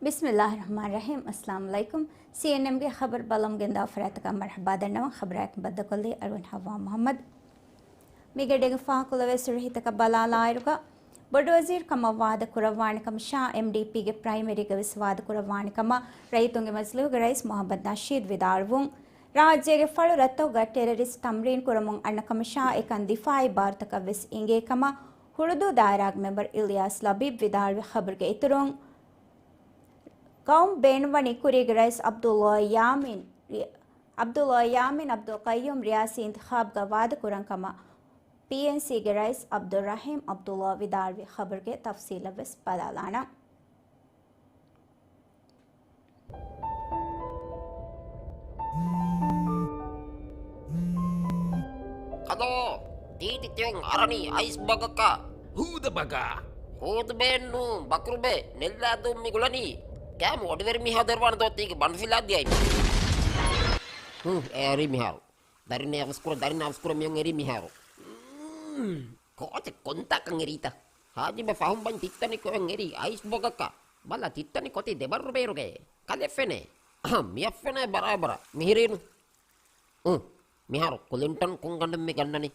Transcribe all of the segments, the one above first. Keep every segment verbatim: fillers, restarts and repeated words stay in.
ބިސްމިއްލާހި ރަޙްމާނި ރަޙީމް. އައްސަލާމު ޢަލައިކުމް. ސީއެންއެމްގެ ޚަބަރު ބަލަމުން ގެންދާ އޮފަރާތަކަށް މަރްޙަބާ ދަންނަވަން. ޚަބަރާއެކު ބައްދަކޮށްލީ އަޅުގަނޑު ޙައްވާ މުޙައްމަދު. މިގަޑީގެ ފާހަގަކޮށްލަވޭ ސުރަހީތަކަށް ބަލާލާއިރުގަ، ބޮޑުވަޒީރު ކަމަށް ވާދަ ކުރައްވާނެ ކަމަށާ އެމްޑީޕީގެ ޕްރައިމަރީގަ ވެސް ވާދަ ކުރައްވާނެ ކަމަށް ރައްޔިތުންގެ މަޖިލީހުގެ ރައީސް މުޙައްމަދު ނަޝީދު ވިދާޅުވުން. ރާއްޖޭގެ ފަޅު ރަށްތަކުގަ ޓެރަރިސްޓް ތަމްރީން ކުރަމުން އަންނަ ކަމަށާ އެކަން ދިފާޢީ ބާރުތަކަށް ވެސް އިނގޭ ކަމަށް ހުޅުދޫ ދާއިރާގެ މެމްބަރު އިލްޔާސް ލަބީބް ވިދާޅުވި. ޚަބަރުގެ އިތުރުން، ޤައުމު ބޭނުންވަނީ ކުރީގެ ރައީސް ޢަބްދުﷲ ޔާމީން ރި-، ޢަބްދުﷲ ޔާމީން ޢަބްދުލް ޤައްޔޫމް ރިޔާސީ އިންތިޚާބުގަ ވާދަ ކުރަން ކަމަށް ޕީއެންސީގެ ރައީސް ޢަބްދުއްރަޙީމް ޢަބްދުﷲ ވިދާޅުވި. ޚަބަރުގެ ތަފްޞީލަށް ވެސް ބަލާލާނަން. ކަލޯ، ދީދި ތިޔަން އަރަނީ އައިސް ބަގަކަށް. ހޫދަ ބަގާ. ހޫދު ބޭން ނޫން، ބަކުރުބޭ، ނެއްލާދޫން މި ގުޅަނީ. ކައިމު އޮޑިވެރި މީހާ ދެރުވާނެ ދޯ ތީގެ ބަނޑުފިލާ ދިޔައި. ހުން، އެ އަރި މިހާރު. ދަރިން އަވަސްކުރަން، ދަރިން އަވަސްކުރަން މިއޮން އެރީ މިހާރު. މް، ކޯޗެއް ކޮންތާކަން އެރީތަ؟ ހާޖިބަ ފަހުން ބަން ތިއްތަނި ކޮއެއް އެރީ އައިސް ބޮގަކަށް. ބަލަ ތިއްތަނި ކޮތި ދެބައްރު ބޭރުގައޭ. ކަލެއް ފެނޭ. އަހަ، މިއަށް ފެނޭ ބަރާބަރަށް. މިހިރީނު. އު، މިހާރު ކުލިންޓަން ކޮންގަނޑެއް މި ގަންނަނީ؟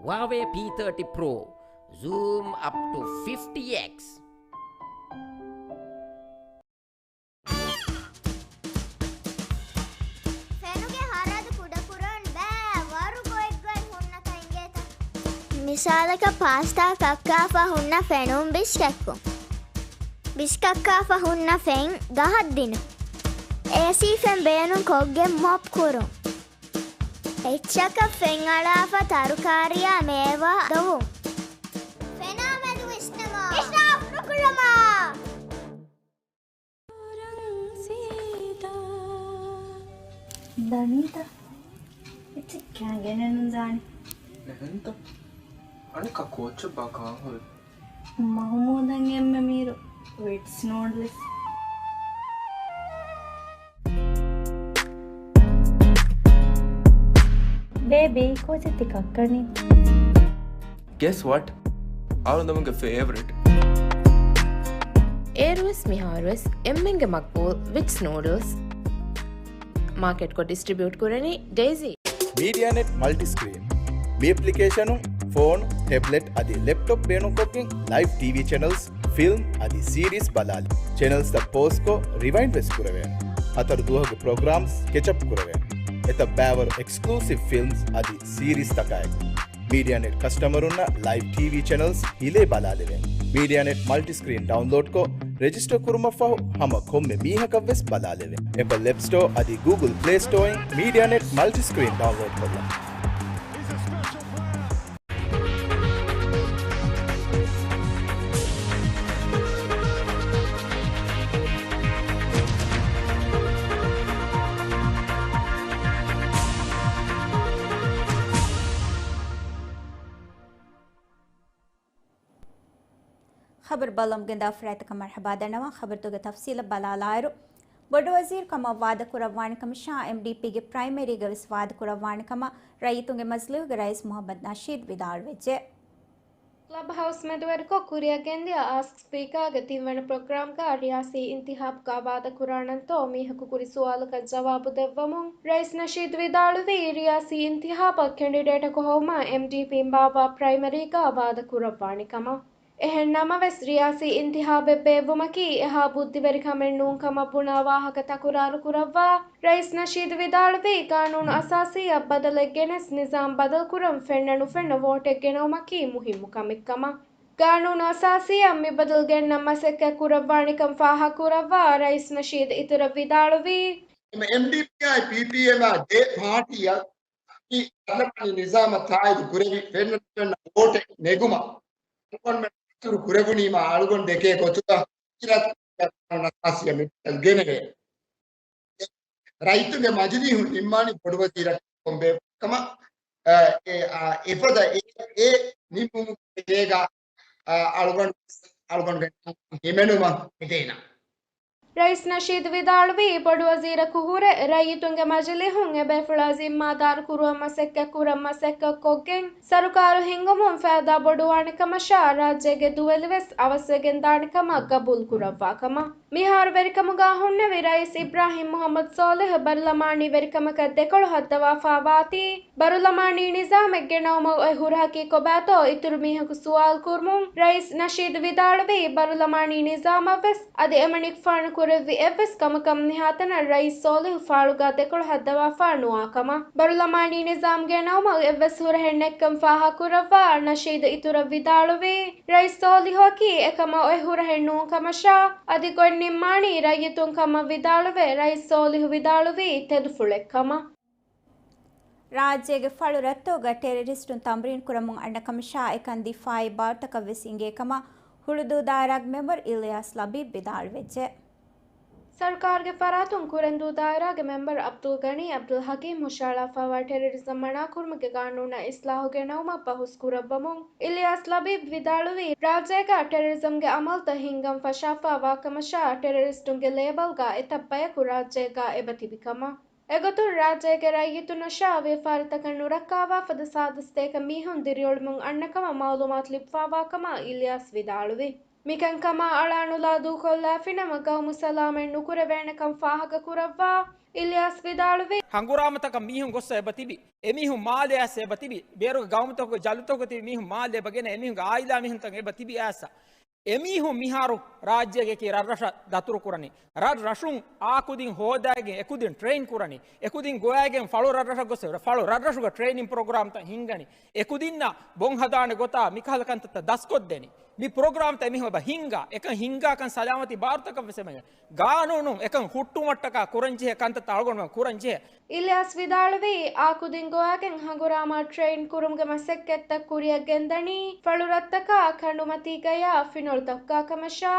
ހުއާވޭ ޕީ ތާޓީ ޕްރޯ. ޒޫމް އަޕް ޓު ފިފްޓީ އެކްސް. ފެނުގެ ހަރަދު ކުޑަކުރަން ބައި ވަރު ގޮތްގޮތް ހުންނަތަ އިނގޭތަ؟ މިސާލަކަށް ޕާސްޓާ ކައްކާފަ ހުންނަ ފެނުން ބިސްކައްކުން. ބިސްކައްކާފަ ހުންނަ ފެން ގަހަށް ދިނުން. އޭސީ ފެން ބޭނުން ކޮށްގެން މޮޕް ކުރުން. އެއްޗަކަށް ފެން އަޅާފަ ތަރުކާރިއާ މޭވާ ދޮވުން. ފެނާ މެދު ވިސްނަމާ. އިސްރާފް ނުކުރަމާ. ދަނީތަ؟ އެއްޗެއް ކާ ގެނެއް ނުދާނެ. އެހެންތަ؟ އަނެއްކާ ކޯއްޗެއް ބާ ކާން ހުރި؟ މަހުމޫދަށް އެންމެ މީރު ވިޓްސް ނޫޑްލްސް. ބޭބީ، ކޯޗެއް ތި ކައްކަނީ؟ Guess what? އަޅުގަނޑުގެ ފޭވަރިޓް. އޭރުވެސް މިހާރުވެސް އެންމެންގެ މަގްބޫލް ވިޓްސް ނޫޑްލްސް. މާކެޓްކޮށް ޑިސްޓްރިބިއުޓް ކުރަނީ ޑޭޒީ. މީޑިއާނެޓް މަލްޓިސްކްރީން. މި އެޕްލިކޭޝަނުން ފޯނު، ޓެބްލެޓް އަދި ލެޕްޓޮޕް ބޭނުންކޮށްގެން ލައިވް ޓީވީ ޗެނަލްސް، ފިލްމް އަދި ސީރީސް ބަލާލި. ޗެނަލްސްތައް ޕޯޒްކޮށް ރިވައިންޑް ވެސް ކުރެވޭނެ. ހަތަރު ދުވަހުގެ ޕްރޮގްރާމްސް ކެޗަޕް ކުރެވޭނެ. އެތައް ބައިވަރު އެކްސްކްލޫސިވް ފިލްމްސް އަދި ސީރީސްތަކާއެކު. މީޑިއާނެޓް ކަސްޓަމަރުންނަށް ލައިވް ޓީވީ ޗެނަލްސް ހިލޭ ބަލާލެވޭނެ. މީޑިއާނެޓް މަލްޓިސްކްރީން ޑައުންލޯޑްކޮށް، ރެޖިސްޓަރ ކުރުމަށްފަހު ހަމަ ކޮންމެ މީހަކަށް ވެސް ބަލާލެވޭނެ. އެޕަލް އެޕް ސްޓޯ އަދި ގޫގުލް ޕްލޭ ސްޓޯއިން މީޑިއާނެޓް މަލްޓިސްކްރީން ޑައުންލޯޑް ކޮށްލަން. ޚަބަރު ބަލަމުގެ ދާފުރާތަކަށް މަރްޙަބާ ދަންނަވާ. ޚަބަރުތަކުގެ ތަފްސީލަށް ބަލާލާއިރު، ބޮޑުވަޒީރު ކަމަށް ވާދަ ކުރައްވާނެ ކަމަށާ އެމްޑީޕީގެ ޕްރައިމަރީގަ ވެސް ވާދަ ކުރައްވާނެ ކަމަށް ރައްޔިތުންގެ މަޖިލީހުގެ ރައީސް މުޙައްމަދު ނަޝީދު ވިދާޅުވެއްޖެ. ކްލަބް ހައުސް މެދުވެރިކޮށް ކުރިއަށް ގެންދިޔަ އާސްކް ސްޕީކާގެ ތިންވަނަ ޕްރޮގްރާމްގަ ރިޔާސީ އިންތިހާބުގަ ވާދަ ކުރާނަންތޯ މީހަކު ކުރި ސުވާލަކަށް ޖަވާބު ދެއްވަމުން ރައީސް ނަޝީދު ވިދާޅުވީ، ރިޔާސީ އިންތިހާބަށް ކެންޑިޑޭޓަކު ހޮވުމަށް އެމްޑީޕީން ބާއްވާ ޕްރައިމަރީގަ ވާދަ ކުރައްވާނެ ކަމަށް. އެހެން ނަމަވެސް، ރިޔާސީ އިންތިހާބެއް ބޭއްވުމަކީ އެހާ ބުއްދިވެރިކަމެއް ނޫން ކަމަށް ބުނާ ވާހަކަ ތަކުރާރު ކުރައްވާ، ރައީސް ނަޝީދު ވިދާޅުވީ، ގާނޫނު އަސާސީއަށް ބަދަލެއް ގެނެސް، ނިޒާމް ބަދަލުކުރަން ފެންނަ ނުފެންނަ ވޯޓެއް ގެނައުމަކީ މުހިއްމު ކަމެއް ކަމަށް. ގާނޫނު އަސާސީއަށް މި ބަދަލު ގެންނަން މަސައްކަތް ކުރައްވާނެކަން ފާހަގަކުރައްވާ، ރައީސް ނަޝީދު އިތުރަށް ވިދާޅުވީ، އެމްޑީޕީއާއި ޕީޕީއެމްއާ ދެ ޕާޓީއަށް މި ޕާލަމަނީ ނިޒާމަށް ތާއީދު ކުރެވި ފެންނަ ނުފެންނަ ވޯޓެއް ނެގުމަށް އަޅުގަނޑުމެން ދަސްތުރު ކުރެވުނީމާ އަޅުގަނޑު ދެކޭ ގޮތުގަ އިރަށް ގެނެވޭ. ރައްޔިތުންގެ މަޖިލީހުން ނިންމާނީ ބޮޑުވަޒީރަކަށް ކޮންބޭ ކަމަށް، އަ، އެ، އާ، އެފަދަ އެ، އެ ނިންމުމުގެ ގޭގަ، އަ، އަޅުގަނޑު، އަޅުގަނޑުގެ ހިމެނުމަށް ހެދޭނަން. ރައީސް ނަޝީދު ވިދާޅުވީ، ބޮޑުވަޒީރަކު ހުރެ ރައްޔިތުންގެ މަޖިލީހުން އެބޭފުޅާ ޒިންމާދާރު ކުރުވަން މަސައްކަތް ކުރަން މަސައްކަތް ކޮށްގެން، ސަރުކާރު ހިންގުމުން ފައިދާ ބޮޑުވާނެ ކަމަށާ، ރާއްޖޭގެ ދުވެލިވެސް އަވަސްވެގެން ދާނެ ކަމަށް ގަބޫލު ކުރައްވާ ކަމަށް. މިހާރު ވެރިކަމުގަ ހުންނެވި ރައީސް އިބްރާހިމް މުޙައްމަދު ޞާލިޙު ބަރުލަމާނީ ވެރިކަމަކަށް ދެކޮޅު ހައްދަވާފާ ވާތީ، ބަރުލަމާނީ ނިޒާމެއް ގެނައުމަށް އޮތް ހުރަހަކީ ކޮބާތޯ އިތުރު މީހަކު ސުވާލު ކުރުމުން، ރައީސް ނަޝީދު ވިދާޅުވީ، ބަރުލަމާނީ ނިޒާމަށް ވެސް އަދި އެމަނިކުފާނު ކުރެއްވި އެއްވެސް ކަމަކަށް މިހާތަނަށް ރައީސް ޞާލިޙު ފާޅުގަ ދެކޮޅު ހައްދަވާފާ ނުވާ ކަމަށް. ބަރުލަމާނީ ނިޒާމް ގެނައުމަށް އެއްވެސް ހުރަހެއް ނެތްކަން ފާހަގަކުރައްވާ، ނަޝީދު އިތުރަށް ވިދާޅުވީ، ރައީސް ޞާލިޙުއަކީ އެކަމަށް އޮތް ހުރަހެއް ނޫން ކަމަށާ، އަދި ގޮތް ނިންމާނީ ރައްޔިތުން ކަމަށް ވިދާޅުވެ، ރައީސް ޞާލިޙު ވިދާޅުވީ ތެދުފުޅެއް ކަމަށް. ރާއްޖޭގެ ފަޅު ރަށްތަކުގަ ޓެރަރިސްޓުން ތަމްރީން ކުރަމުން އަންނަ ކަމަށާ، އެކަން ދިފާއީ ބާރުތަކަށް ވެސް އިނގޭ ކަމަށް ހުޅުދޫ ދާއިރާގެ މެމްބަރު އިލްޔާސް ލަބީބް ވިދާޅުވެއްޖެ. ސަރުކާރުގެ ފަރާތުން ކުރެންދޫ ދާއިރާގެ މެމްބަރު އަބްދުލް ޣަނީ އަބްދުލް ޙަކީމް ހުށައަޅާފާވާ ޓެރަރިޒަމް މަނާކުރުމުގެ ގާނޫނަށް އިސްލާހު ގެނައުމަށް ބަހުސް ކުރައްވަމުން، އިލްޔާސް ލަބީބް ވިދާޅުވީ، ރާއްޖޭގަ ޓެރަރިޒަމްގެ އަމަލުތައް ހިންގަން ފަށާފާވާ ކަމަށާ، ޓެރަރިސްޓުންގެ ލޭބަލްގަ އެތައް ބަޔަކު ރާއްޖޭގަ އެބަ ތިބި ކަމަށް. އެގޮތުން ރާއްޖޭގެ ރައްޔިތުންނަށާ ވިޔަފާރިތަކަށް ނުރައްކާވާ ފަދަ ސާދަ ސަތޭކަ މީހުން ދިރިއުޅުމުން އަންނަ ކަމަށް މައުލޫމާތު ލިބިފާވާ ކަމަށް އިލްޔާސް ވިދާޅުވި. މިކަންކަމާ އަޅާ ނުލާ ދޫކޮށްލާފިނަމަ، ގައުމު ސަލާމަތް ނުކުރެވޭނެކަން ފާހަގަކުރައްވާ، އިލްޔާސް ވިދާޅުވީ، ހަނގުރާމަތަކަށް މީހުން ގޮއްސަ އެބަ ތިބި. އެމީހުން މާލެ އައިސް އެބަ ތިބި. ބޭރުގެ ގައުމުތަކުގެ ޖަލުތަކުގަ ތިބި މީހުން މާލެ އެބަ ގެނަ އެމީހުންގެ އާއިލާ މީހުންތައް އެބަ ތިބި އައިސް. އެމީހުން މިހާރު ރާއްޖޭގެ އެކި ރަށްރަށަށް ދަތުރު ކުރަނީ. ރަށްރަށުން އާކުދިން ހޯދައިގެން އެކުދިން ޓްރެއިން ކުރަނީ. އެކުދިން ގޮވައިގެން ފަޅު ރަށްރަށަށް ގޮސް ފަޅު ރަށްރަށުގަ ޓްރެއިނިން ޕްރޮގްރާމްތައް ހިންގަނީ. އެކުދިންނަށް ބޮން ހަދާނެ ގޮތާ މިކަހަލަ ކަންތައްތައް ދަސްކޮށްދެނީ. މި ޕްރޮގްރާމްތައް އެމީހުން އެބަ ހިންގާ. އެކަން ހިންގާކަން ސަލާމަތީ ބާރުތަކަށް ވެސް އެބަ ގާނޫނުން އެކަން ހުއްޓުވުމަށްޓަކާ ކުރަންޖެހޭ ކަންތައްތައް އަޅުގަނޑުމެން ކުރަންޖެހޭ. އިލްޔާސް ވިދާޅުވީ، އާކުދިން ގޮވައިގެން ހަނގުރާމަ ޓްރެއިން ކުރުމުގެ މަސައްކަތްތައް ކުރިއަށް ގެންދަނީ ފަޅުރަށްތަކާ ކަނޑުމަތީގަޔާ ފިނޮޅުތަކުގަ ކަމަށާ،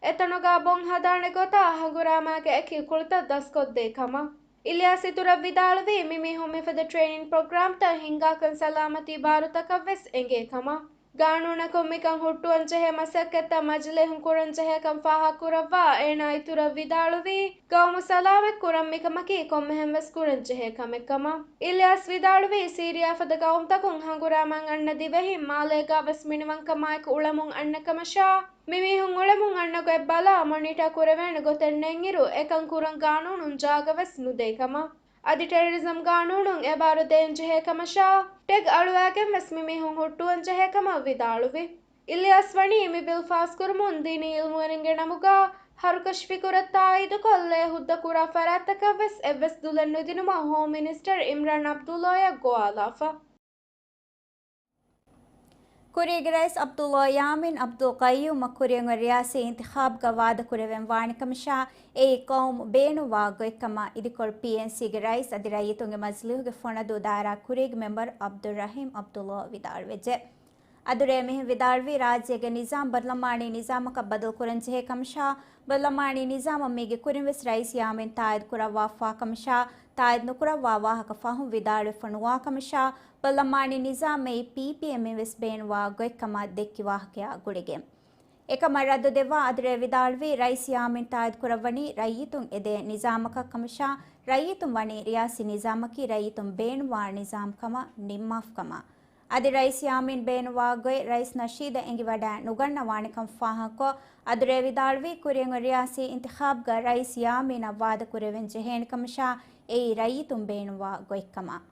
އެތަނުގަ ބޮން ހަދާނެ ގޮތާ ހަނގުރާމާގެ އެކި ކުޅިތައް ދަސްކޮށްދޭ ކަމަށް. އިލްޔާސް އިތުރަށް ވިދާޅުވީ، މި މީހުން މިފަދަ ޓްރެއިނިން ޕްރޮގްރާމްތައް ހިންގާކަން ސަލާމަތީ ބާރުތަކަށް ވެސް އެނގޭ ކަމަށް. ގާނޫނަކުން މިކަން ހުއްޓުވަންޖެހޭ މަސައްކަތްތައް މަޖިލީހުން ކުރަންޖެހޭކަން ފާހަގަކުރައްވާ، އޭނާ އިތުރަށް ވިދާޅުވީ، ގައުމު ސަލާމަތް ކުރަން މިކަމަކީ ކޮންމެހެން ވެސް ކުރަންޖެހޭ ކަމެއް ކަމަށް. އިލްޔާސް ވިދާޅުވީ، ސީރިޔާ ފަދަ ގައުމުތަކުން ހަނގުރާމައިން އަންނަ ދިވެހިން މާލޭގަ ވެސް މިނިވަންކަމާއެކު އުޅެމުން އަންނަ ކަމަށާ، މި މީހުން އުޅެމުން އަންނަ ގޮތް ބަލާ، މޮނިޓާ ކުރެވޭނެ ގޮތެއް ނެތްއިރު، އެކަން ކުރަން ގާނޫނުން ޖާގަ ވެސް ނުދޭ ކަމަށް. އަދި ޓެރަރިޒަމް ގާނޫނުން އެބާރު ދޭންޖެހޭ ކަމަށާ، ޓެގް އަޅުވައިގެން ވެސް މި މީހުން ހުއްޓުވަންޖެހޭ ކަމަށް ވިދާޅުވި. އިލްޔާސް ވަނީ މި ބިލް ފާސްކުރުމުން ދީނީ އިލްމުވެރިންގެ ނަމުގަ ހަރުކަށި ފިކުރަށް ތާއީދުކޮށް، ލޭ ހުއްދަ ކުރާ ފަރާތްތަކަށް ވެސް އެއްވެސް ދުލެއް ނުދިނުމަށް ހޯމް މިނިސްޓަރ އިމްރާން އަބްދުﷲ އަށް ގޮވާލާފަ. ކުރީގެ ރައީސް އަބްދުﷲ ޔާމީން އަބްދުލް ޤައްޔޫމަށް ކުރިއަށް އޮތް ރިޔާސީ އިންތިޚާބުގަ ވާދަ ކުރެވެން ވާނެ ކަމަށާ، އެއީ ޤައުމު ބޭނުންވާ ގޮތްކަމަށް އިދިކޮޅު ޕީއެންސީގެ ރައީސް އަދި ރައްޔިތުންގެ މަޖިލީހުގެ ފޮނަދޫ ދާއިރާ ކުރީގެ މެމްބަރު އަބްދުއްރަހީމް އަބްދުﷲ ވިދާޅުވެއްޖެ. އަދުރޭ މިހެން ވިދާޅުވީ، ރާއްޖޭގެ ނިޒާމް ބަރުލަމާނީ ނިޒާމަކަށް ބަދަލު ކުރަންޖެހޭ ކަމަށާ، ބަރުލަމާނީ ނިޒާމަށް މީގެ ކުރިން ވެސް ރައީސް ޔާމީން ތާއީދު ކުރައްވާފާ ކަމަށާ، ތާއީދު ނުކުރައްވާ ވާހަކަ ފަހުން ވިދާޅުވެފަ ނުވާ ކަމަށާ، ބަރުލަމާނީ ނިޒާމް އެއީ ޕީޕީއެމްއިން ވެސް ބޭނުންވާ ގޮތްކަމަށް ދެއްކި ވާހަކަޔާ ގުޅިގެން. އެކަމަށް ރައްދު ދެއްވާ އަދުރޭ ވިދާޅުވީ، ރައީސް ޔާމީން ތާއީދު ކުރައްވަނީ ރައްޔިތުން އެދޭ ނިޒާމަކަށް ކަމަށާ، ރައްޔިތުން ވަނީ ރިޔާސީ ނިޒާމަކީ ރައްޔިތުން ބޭނުންވާ ނިޒާމް ކަމަށް ނިންމާފަ ކަމަށް. އަދި ރައީސް ޔާމީން ބޭނުންވާ ގޮތް ރައީސް ނަޝީދަށް އެނގިވަޑައި ނުގަންނަވާނެކަން ފާހަގަކޮށް، އަދުރޭ ވިދާޅުވީ، ކުރިއަށް އޮތް ރިޔާސީ އިންތިޚާބުގަ ރައީސް ޔާމީނަށް ވާދަ ކުރެވެން ޖެހޭނެ ކަމަށާ، އެއީ ރައްޔިތުން ބޭނުންވާ ގޮތްކަމަށް.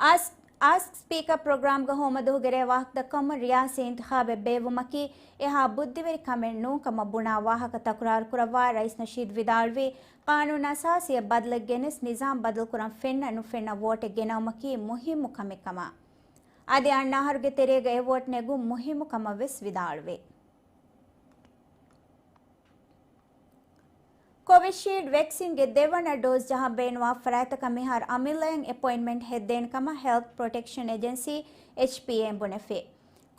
އާސްކް، އާސްކް ސްޕީކަރ ޕްރޮގްރާމްގަ ހޯމަދުވަހުގެ ރޭ ވާހަކަދައްކަވަމުން، ރިޔާސީ އިންތިޚާބެއް ބޭއްވުމަކީ އެހާ ބުއްދިވެރި ކަމެއް ނޫން ކަމަށް ބުނާ ވާހަކަ ތަކުރާރު ކުރައްވާ ރައީސް ނަޝީދު ވިދާޅުވީ، ޤާނޫނު އަސާސީއަށް ބަދަލެއް ގެނެސް ނިޒާމް ބަދަލުކުރަން ފެންނަ ނުފެންނަ ވޯޓެއް ގެނައުމަކީ މުހިއްމު ކަމެއް ކަމަށް. އަދި އަންނަ އަހަރުގެ ތެރޭގަ އެ ވޯޓް ނެގުން މުހިއްމު ކަމަށް ވެސް ވިދާޅުވި. ކޮވިޝީލްޑް ވެކްސިންގެ ދެވަނަ ޑޯޒް ޖަހަން ބޭނުންވާ ފަރާތްތަކަށް މިހާރު އަމިއްލައިން އެޕޮއިންޓްމަންޓް ހެއްދޭނެ ކަމަށް ހެލްތް ޕްރޮޓެކްޝަން އެޖެންސީ، އެޗްޕީއޭ، ބުނެފި.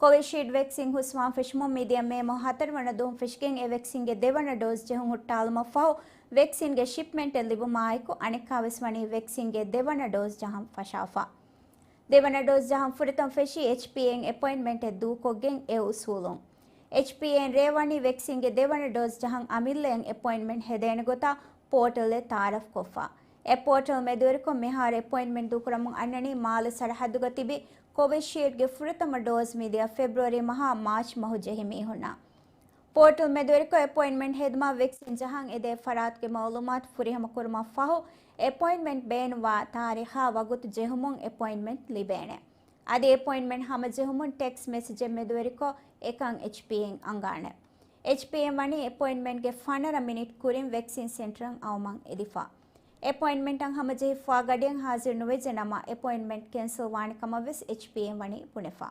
ކޮވިޝީލްޑް ވެކްސިން ހުސްވާން ފެށުމުން މިދިޔަ މޭ މަހު ހަތަރު ވަނަ ދުވަހުން ފެށިގެން އެ ވެކްސިންގެ ދެވަނަ ޑޯޒް ޖެހުން ހުއްޓާލުމަށް ފަހު، ވެކްސިންގެ ޝިޕްމަންޓެއް ލިބުމާއެކު، އަނެއްކާވެސް ވަނީ ވެކްސިންގެ ދެވަނަ ޑޯޒް ޖަހަން ފަށާފަ. ދެވަނަ ޑޯޒް ޖަހަން ފުރަތަމަ ފެށީ އެޗްޕީއޭ އެޕޮއިންޓްމަންޓެއް ދޫކޮށްގެން އެ އުސޫލުން. އެޗްޕީއޭ ރޭވަނީ ވެކްސިންގެ ދެވަނަ ޑޯޒް ޖަހަން އަމިއްލައިން އެޕޮއިންޓްމަންޓް ހެދޭނެ ގޮތަށް ޕޯޓަލެއް ތައާރަފްކޮށްފަ. އެ ޕޯޓަލް މެދުވެރިކޮށް މިހާރު އެޕޮއިންޓްމަންޓް ދޫކުރަމުން އަންނަނީ މާލެ ސަރަހައްދުގަ ތިބި ކޮވިޝީލްޑްގެ ފުރަތަމަ ޑޯޒް މިދިޔަ ފެބްރުއަރީ މަހާ މާޗް މަހު ޖެހި މީހުންނަށް. ޕޯޓަލް މެދުވެރިކޮށް އެޕޮއިންޓްމަންޓް ހެދުމަށް ވެކްސިން ޖަހަން އެދޭ ފަރާތުގެ މައުލޫމާތު ފުރިހަމަ ކުރުމަށް ފަހު، އެޕޮއިންޓްމަންޓް ބޭނުންވާ ތާރީޚާ ވަގުތު ޖެހުމުން އެޕޮއިންޓްމަންޓް ލިބޭނެ. އަދި އެޕޮއިންޓްމަންޓް ހަމަޖެހުމުން ޓެކްސްޓް މެސެޖެއް މެދުވެރިކޮށް އެކަން އެޗްޕީއެން އަންގާނެ. އެޗްޕީއެން ވަނީ އެޕޮއިންޓްމަންޓްގެ ފަނަރަ މިނިޓް ކުރިން ވެކްސިން ސެންޓަރަށް އައުމަށް އެދިފަ. އެޕޮއިންޓްމަންޓަށް ހަމަޖެހިފާ ގަޑިއަށް ހާޒިރު ނުވެއްޖެ ނަމަ، އެޕޮއިންޓްމަންޓް ކެންސަލް ވާނެ ކަމަށް ވެސް އެޗްޕީއެން ވަނީ ބުނެފަ.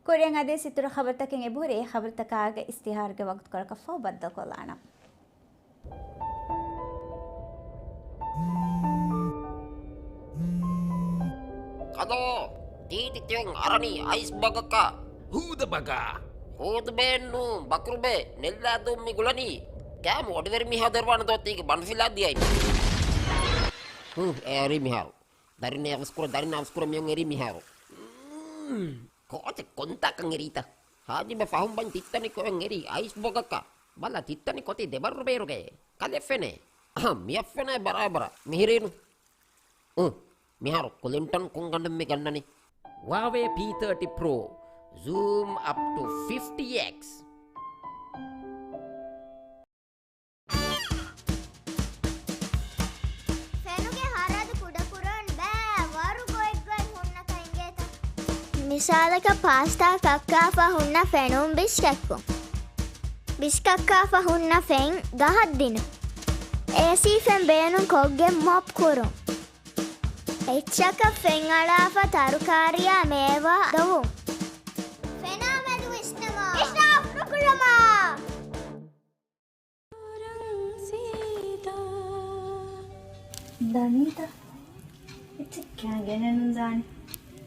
ކުރިއަށް އަދިވެސް އިތުރު ޚަބަރުތަކެއް އެބަހުރި، އެ ޚަބަރުތަކާގެ އިސްތިހާރުގެ ވަގުތުކޮޅަކަށްފަހު ބައްދަލުކޮށްލާނަން. ކަލޯ، ޓީޓި ތިއޮން އަރަނީ އައިސް ބަގަކަށް. ހޫދަ ބަގާ. ހޫދު ބޭން ނޫން، ބަކުރުބޭ، ނެއްލާދޫން މި ގުޅަނީ. ކާމު އޮޑިވެރި މީހާ ދޮރުވާނެ ދޯ ތީގެ ބަނޑުފިލާ ދިޔައި. ހު، އޭރީ މިހާރު. ދަރިން އަވަސްކުރ، ދަރިން އަވަސްކުރ މިއޮން އެރީ މިހާރު. މް، ކޯޗެއް ކޮންތާކަން އެރީތަ؟ ހާޖިބެ ފަހުން ބަން ތިއްތަނި ކޮއެން އެރީ އައިސް ބޮގަކަށް. ބަލަ ތިއްތަނި ކޮތީ ދެބައްރު ބޭރުގައޭ. ކަލެއް ފެނޭ. އަހަ، މިއަށް ފެނޭ ބަރާބަރަށް. މިހިރީނު. އު، މިހާރު ކުލިންޓަން ކޮން ގަނޑެއް މި ގަންނަނީ؟ ހުއާވޭ ޕީ ތާޓީ ޕްރޯ. ޒޫމް އަޕް ޓު ފިފްޓީ އެކްސް. ފެނުގެ ހަރަދު ކުޑަކުރަން ބައި ވަރު ގޮތްގޮތް ހުންނަކަށް އިނގޭތަ؟ މިސާލަކަށް ޕާސްޓާ ކައްކާފަ ހުންނަ ފެނުން ބިސްކެއްކުން. ބިސްކައްކާފަ ހުންނަ ފެން ގަހަށް ދިނުން. އޭސީ ފެން ބޭނުން ކޮށްގެން މޮޕް ކުރުން. އެއްޗަކަށް ފެން އަޅާފަ ތަރުކާރިއާ މޭވާ ގަވުން. ފެނާ މެދު ވިސްނަމާ. އިސްރާފް ނުކުރަމާ. ދަނީތަ؟ އެއްޗެއް ކާ ގެނެއް ނުދާނެ.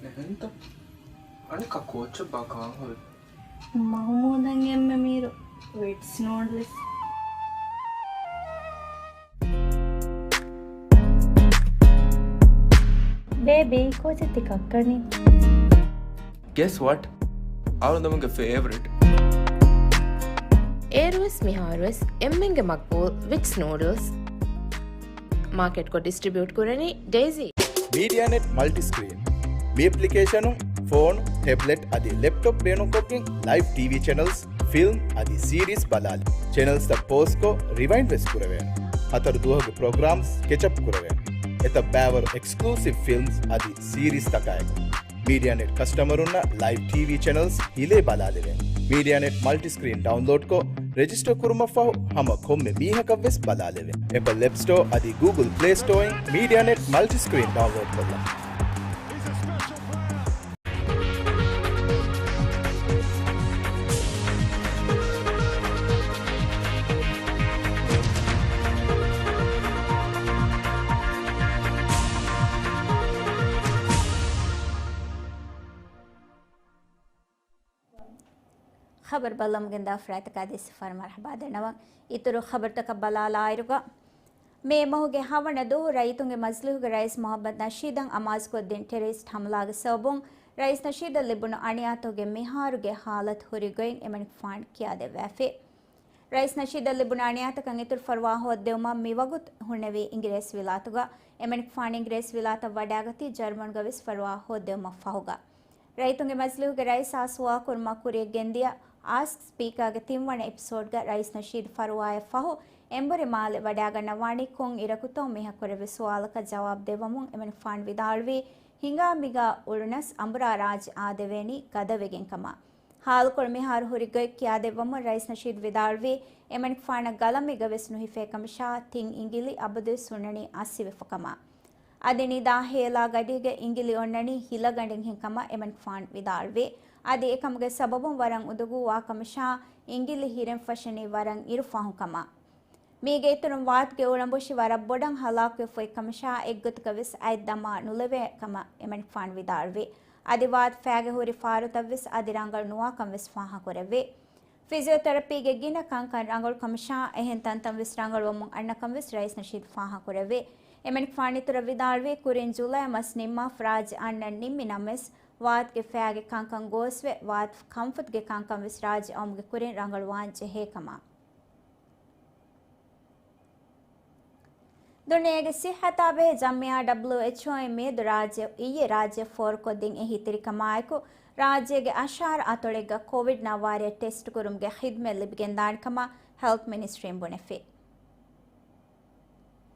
އެހެންތަ؟ އަނެއްކާ ކޯއްޗެއް ބާ ކާން ހުރި؟ މަހުމޫދަށް އެންމެ މީރު ވިޓްސް ނޫޑްލްސް. ބޭބީ، ކޯޗެއް ތި ކައްކަނީ؟ Guess what? އަޅުގަނޑުގެ ފޭވަރިޓް. އޭރުވެސް މިހާރުވެސް އެންމެންގެ މަގްބޫލް ވިޓްސް ނޫޑްލްސް. މާކެޓްކޮށް ޑިސްޓްރިބިއުޓް ކުރަނީ ޑޭޒީ. މީޑިއާ ނެޓް މަލްޓި ސްކްރީން. މި އެޕްލިކޭޝަނުން ފޯނު، ޓެބްލެޓް އަދި ލެޕްޓޮޕް ބޭނުންކޮށްގެން ލައިވް ޓީވީ ޗެނަލްސް، ފިލްމް އަދި ސީރީސް ބަލާލި. ޗެނަލްސްތައް ޕޯޒްކޮށް ރިވައިންޑް ވެސް ކުރެވޭނެ. ހަތަރު ދުވަހުގެ ޕްރޮގްރާމްސް ކެޗަޕް ކުރެވޭނެ. އެތައް ބައިވަރު އެކްސްކްލޫސިވް ފިލްމްސް އަދި ސީރީސްތަކާއެކު. މީޑިއާ ނެޓް ކަސްޓަމަރުންނަށް ލައިވް ޓީވީ ޗެނަލްސް ހިލޭ ބަލާލެވޭނެ. މީޑިއާ ނެޓް މަލްޓި ސްކްރީން ޑައުންލޯޑްކޮށް، ރެޖިސްޓަރ ކުރުމަށްފަހު ހަމަ ކޮންމެ މީހަކަށްވެސް ބަލާލެވޭ. އެޕަލް އެޕް ސްޓޯ އަދި ގޫގުލް ޕްލޭ ސްޓޯއިން މީޑިއާ ނެޓް މަލްޓި ސްކްރީން ޑައުންލޯޑް ކޮށްލަން. ޚަބަރު ބައްލަވަމުން ގެންދާ ފަރާތްތަކާ ދެއްސިފަހަރު މަރުޙަބާ ދަންނަވަން. އިތުރު ޚަބަރުތަކަށް ބަލާލާއިރުގަ، މޭ މަހުގެ ހަވަނަ ދުވަހު ރައްޔިތުންގެ މަޖިލީހުގެ ރައީސް މުޙައްމަދު ނަޝީދަށް އަމާޒުކޮށްދިން ޓެރަރިސްޓް ހަމަލާގެ ސަބަބުން ރައީސް ނަޝީދަށް ލިބުނު އަނިޔާތަކުގެ މިހާރުގެ ހާލަތު ހުރި ގޮތް އެމަނިކުފާނު ކިޔާދެއްވާފި. ރައީސް ނަޝީދަށް ލިބުނު އަނިޔާތަކަށް އިތުރު ފަރުވާ ހޯއްދެވުމަށް މިވަގުތު ހުންނެވީ އިނގިރޭސިވިލާތުގަ. އެމަނިކުފާނު އިނގިރޭސިވިލާތަށް ވަޑާގަތީ ޖަރުމަނުގަ ވެސް ފަރުވާ ހޯއްދެވުމަށް ފަހުގަ. ރައްޔިތުންގެ މަޖިލީހުގެ ރައީސާ ސުވާލުކުރުމަށް ކުރިޔަށް ގެންދިޔަ އާސްކް ސްޕީކާގެ ތިންވަނަ އެޕިސޯޑްގަ ރައީސް ނަޝީދު ފަރުވާއަށް ފަހު އެނބުރި މާލެ ވަޑާގަންނަވާނީ ކޮން އިރަކުތޯ މިހާ ކުރެއްވި ސުވާލަކަށް ޖަވާބު ދެއްވަމުން އެމަނިކުފާނު ވިދާޅުވީ، ހިނގާ މިގާ އުޅުނަސް އަނބުރާ ރާއްޖެ އާދެވޭނީ ގަދަވެގެން ކަމަށް. ހާލުކޮޅު މިހާރު ހުރި ގޮތް ކިޔާދެއްވަމުން ރައީސް ނަޝީދު ވިދާޅުވީ، އެމަނިކުފާނަށް ގަލަމެއްގަ ވެސް ނުހިފޭ ކަމަށާ ތިން އިނގިލި އަބަދުވެސް ހުންނަނީ އައްސިވެފަ ކަމަށް. އަދި ނިދާ ހޭލާ ގަޑީގަ އިނގިލި އޮންނަނީ ހިލަގަނޑެއްހެން ކަމަށް އެމަނިކުފާނު ވިދާޅުވި. އަދި އެކަމުގެ ސަބަބުން ވަރަށް އުނދަގޫވާ ކަމަށާ އިނގިލި ހިރެން ފަށަނީ ވަރަށް އިރު ފަހުން ކަމަށް. މީގެ އިތުރުން ވާތުގެ އުޅަނބޮށި ވަރަށް ބޮޑަށް ހަލާކުވެފައި ކަމަށާ އެއްގޮތަކަށް ވެސް އަތް ދަމާ ނުލެވޭ ކަމަށް އެމަނިކުފާނު ވިދާޅުވި. އަދި ވާތު ފައިގެ ހުރި ފާރުތައް ވެސް އަދި ރަނގަޅު ނުވާކަން ވެސް ފާހަގަކުރެއްވި. ފިޒިއޯތެރަޕީގެ ގިނަ ކަންކަން ރަނގަޅު ކަމަށާ، އެހެން ތަންތަން ވެސް ރަނގަޅުވަމުން އަންނަކަން ވެސް ރައީސް ނަޝީދު ފާހަގަކުރެއްވި. އެމަނިކުފާނު އިތުރަށް ވިދާޅުވީ، ކުރިން ޖުލައި މަސް ނިންމާފަ ރާއްޖެ އަންނަން ނިންމި ނަމަވެސް، ވާތުގެ ފައިގެ ކަންކަން ގޯސްވެ، ވާތު ކަންފަތުގެ ކަންކަން ވެސް ރާއްޖެ އައުމުގެ ކުރިން ރަނގަޅުވާން ޖެހޭ ކަމަށް. ދުނިޔޭގެ ސިއްހަތާ ބެހޭ ޖަމްޢިއްޔާ ޑަބްލިއުއެޗްއޯއިން މިއަދު ރާއްޖެ އިއްޔެ ރާއްޖެ ފޯރުކޮށްދިން އެހީތެރިކަމާއެކު، ރާއްޖޭގެ އަށާރަ އަތޮޅެއްގަ ކޮވިޑް ނައްވާރަ ޓެސްޓް ކުރުމުގެ ޚިދްމަތް ލިބިގެންދާނެ ކަމަށް ހެލްތް މިނިސްޓްރީން ބުނެފި.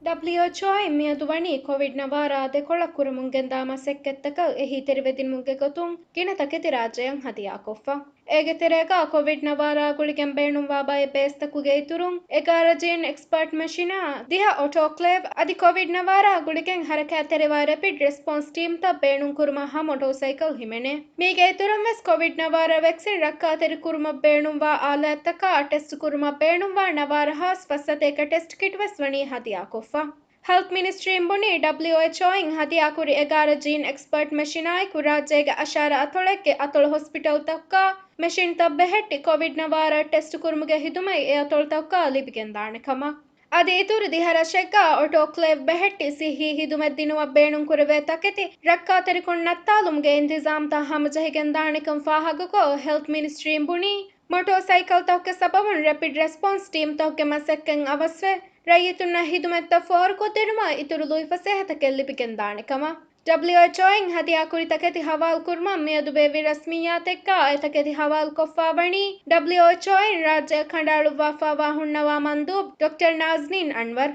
ޑަބްލިއުއެޗްއޯއިން މިއަދު ވަނީ ކޮވިޑް ނައްވާރަ ދެކޮޅަށް ކުރަމުން ގެންދާ މަސައްކަތްތަކަށް އެހީތެރިވެދިނުމުގެ ގޮތުން ގިނަ ތަކެތި ރާއްޖެއަށް ހަދިޔާކޮށްފަ. އޭގެ ތެރޭގަ ކޮވިޑް ނައްވާރަ ގުޅިގެން ބޭނުންވާ ބައެއް ބޭސްތަކުގެ އިތުރުން، އެގާރަ ޖީން އެކްސްޕާޓް މެޝިނާ، ދިހަ އޮޓޯކްލޭވް އަދި ކޮވިޑް ނައްވާރަ ގުޅިގެން ހަރަކާތްތެރިވާ ރެޕިޑް ރެސްޕޮންސް ޓީމްތައް ބޭނުންކުރުމަށް ހަ މޮޓޯސައިކަލް ހިމެނޭ. މީގެ އިތުރުން ވެސް ކޮވިޑް ނައްވާރަ ވެކްސިން ރައްކާތެރި ކުރުމަށް ބޭނުންވާ އާލާތްތަކާ ޓެސްޓް ކުރުމަށް ބޭނުންވާ ނަވާރަ ހާސް ފައްސަތޭކަ ޓެސްޓް ކިޓް ވެސް ވަނީ ހަދިޔާކޮށްފަ. ހެލްތް މިނިސްޓްރީން ބުނީ، ޑަބްލިއުއެޗްއޯއިން ހަދިޔާކުރި އެގާރަ ޖީން އެކްސްޕާޓް މެޝިނާއެކު ރާއްޖޭގެ އަށާރަ އަތޮޅެއްގެ އަތޮޅު ހޮސްޕިޓަލްތަކުގަ މެޝިންތައް ބެހެއްޓި ކޮވިޑް ނަވާރަ ޓެސްޓް ކުރުމުގެ ހިދުމަތް އެ އަތޮޅުތަކުގަ ލިބިގެންދާނެ ކަމަށް. އަދި އިތުރު ދިހަ ރަށެއްގަ އޮޓޯކްލޭވް ބެހެއްޓި ސިއްހީ ހިދުމަތް ދިނުމަށް ބޭނުންކުރެވޭ ތަކެތި ރައްކާތެރިކޮށް ނައްތާލުމުގެ އިންތިޒާމްތައް ހަމަޖެހިގެންދާނެކަން ފާހަގަކޮށް، ހެލްތް މިނިސްޓްރީން ބުނީ، މޮޓޯސައިކަލްތަކުގެ ސަބަބުން ރެޕިޑް ރެސްޕޮންސް ޓީމްތަކުގެ މަސައްކަތް އަވަސްވެ، ރައްޔިތުންނަށް ހިދުމަތްތައް ފޯރުކޮށްދިނުމަށް އިތުރު ލުއިފަސޭހަތަކެއް ލިބިގެންދާނެ ކަމަށް. ޑަބްލިއުއެޗްއޯއިން ހަދިޔާކުރި ތަކެތި ހަވާލުކުރުމަށް މިއަދު ބޭއްވި ރަސްމިއްޔާތެއްގަ އެ ތަކެތި ހަވާލުކޮށްފަ ވަނީ، ޑަބްލިއުއެޗްއޯއިން ރާއްޖެއަށް ކަނޑައަޅުއްވާފައިވާ ހުންނަވާ މަންދޫބް ޑޮކްޓަރ ނާޒްނީން އަންވަރް.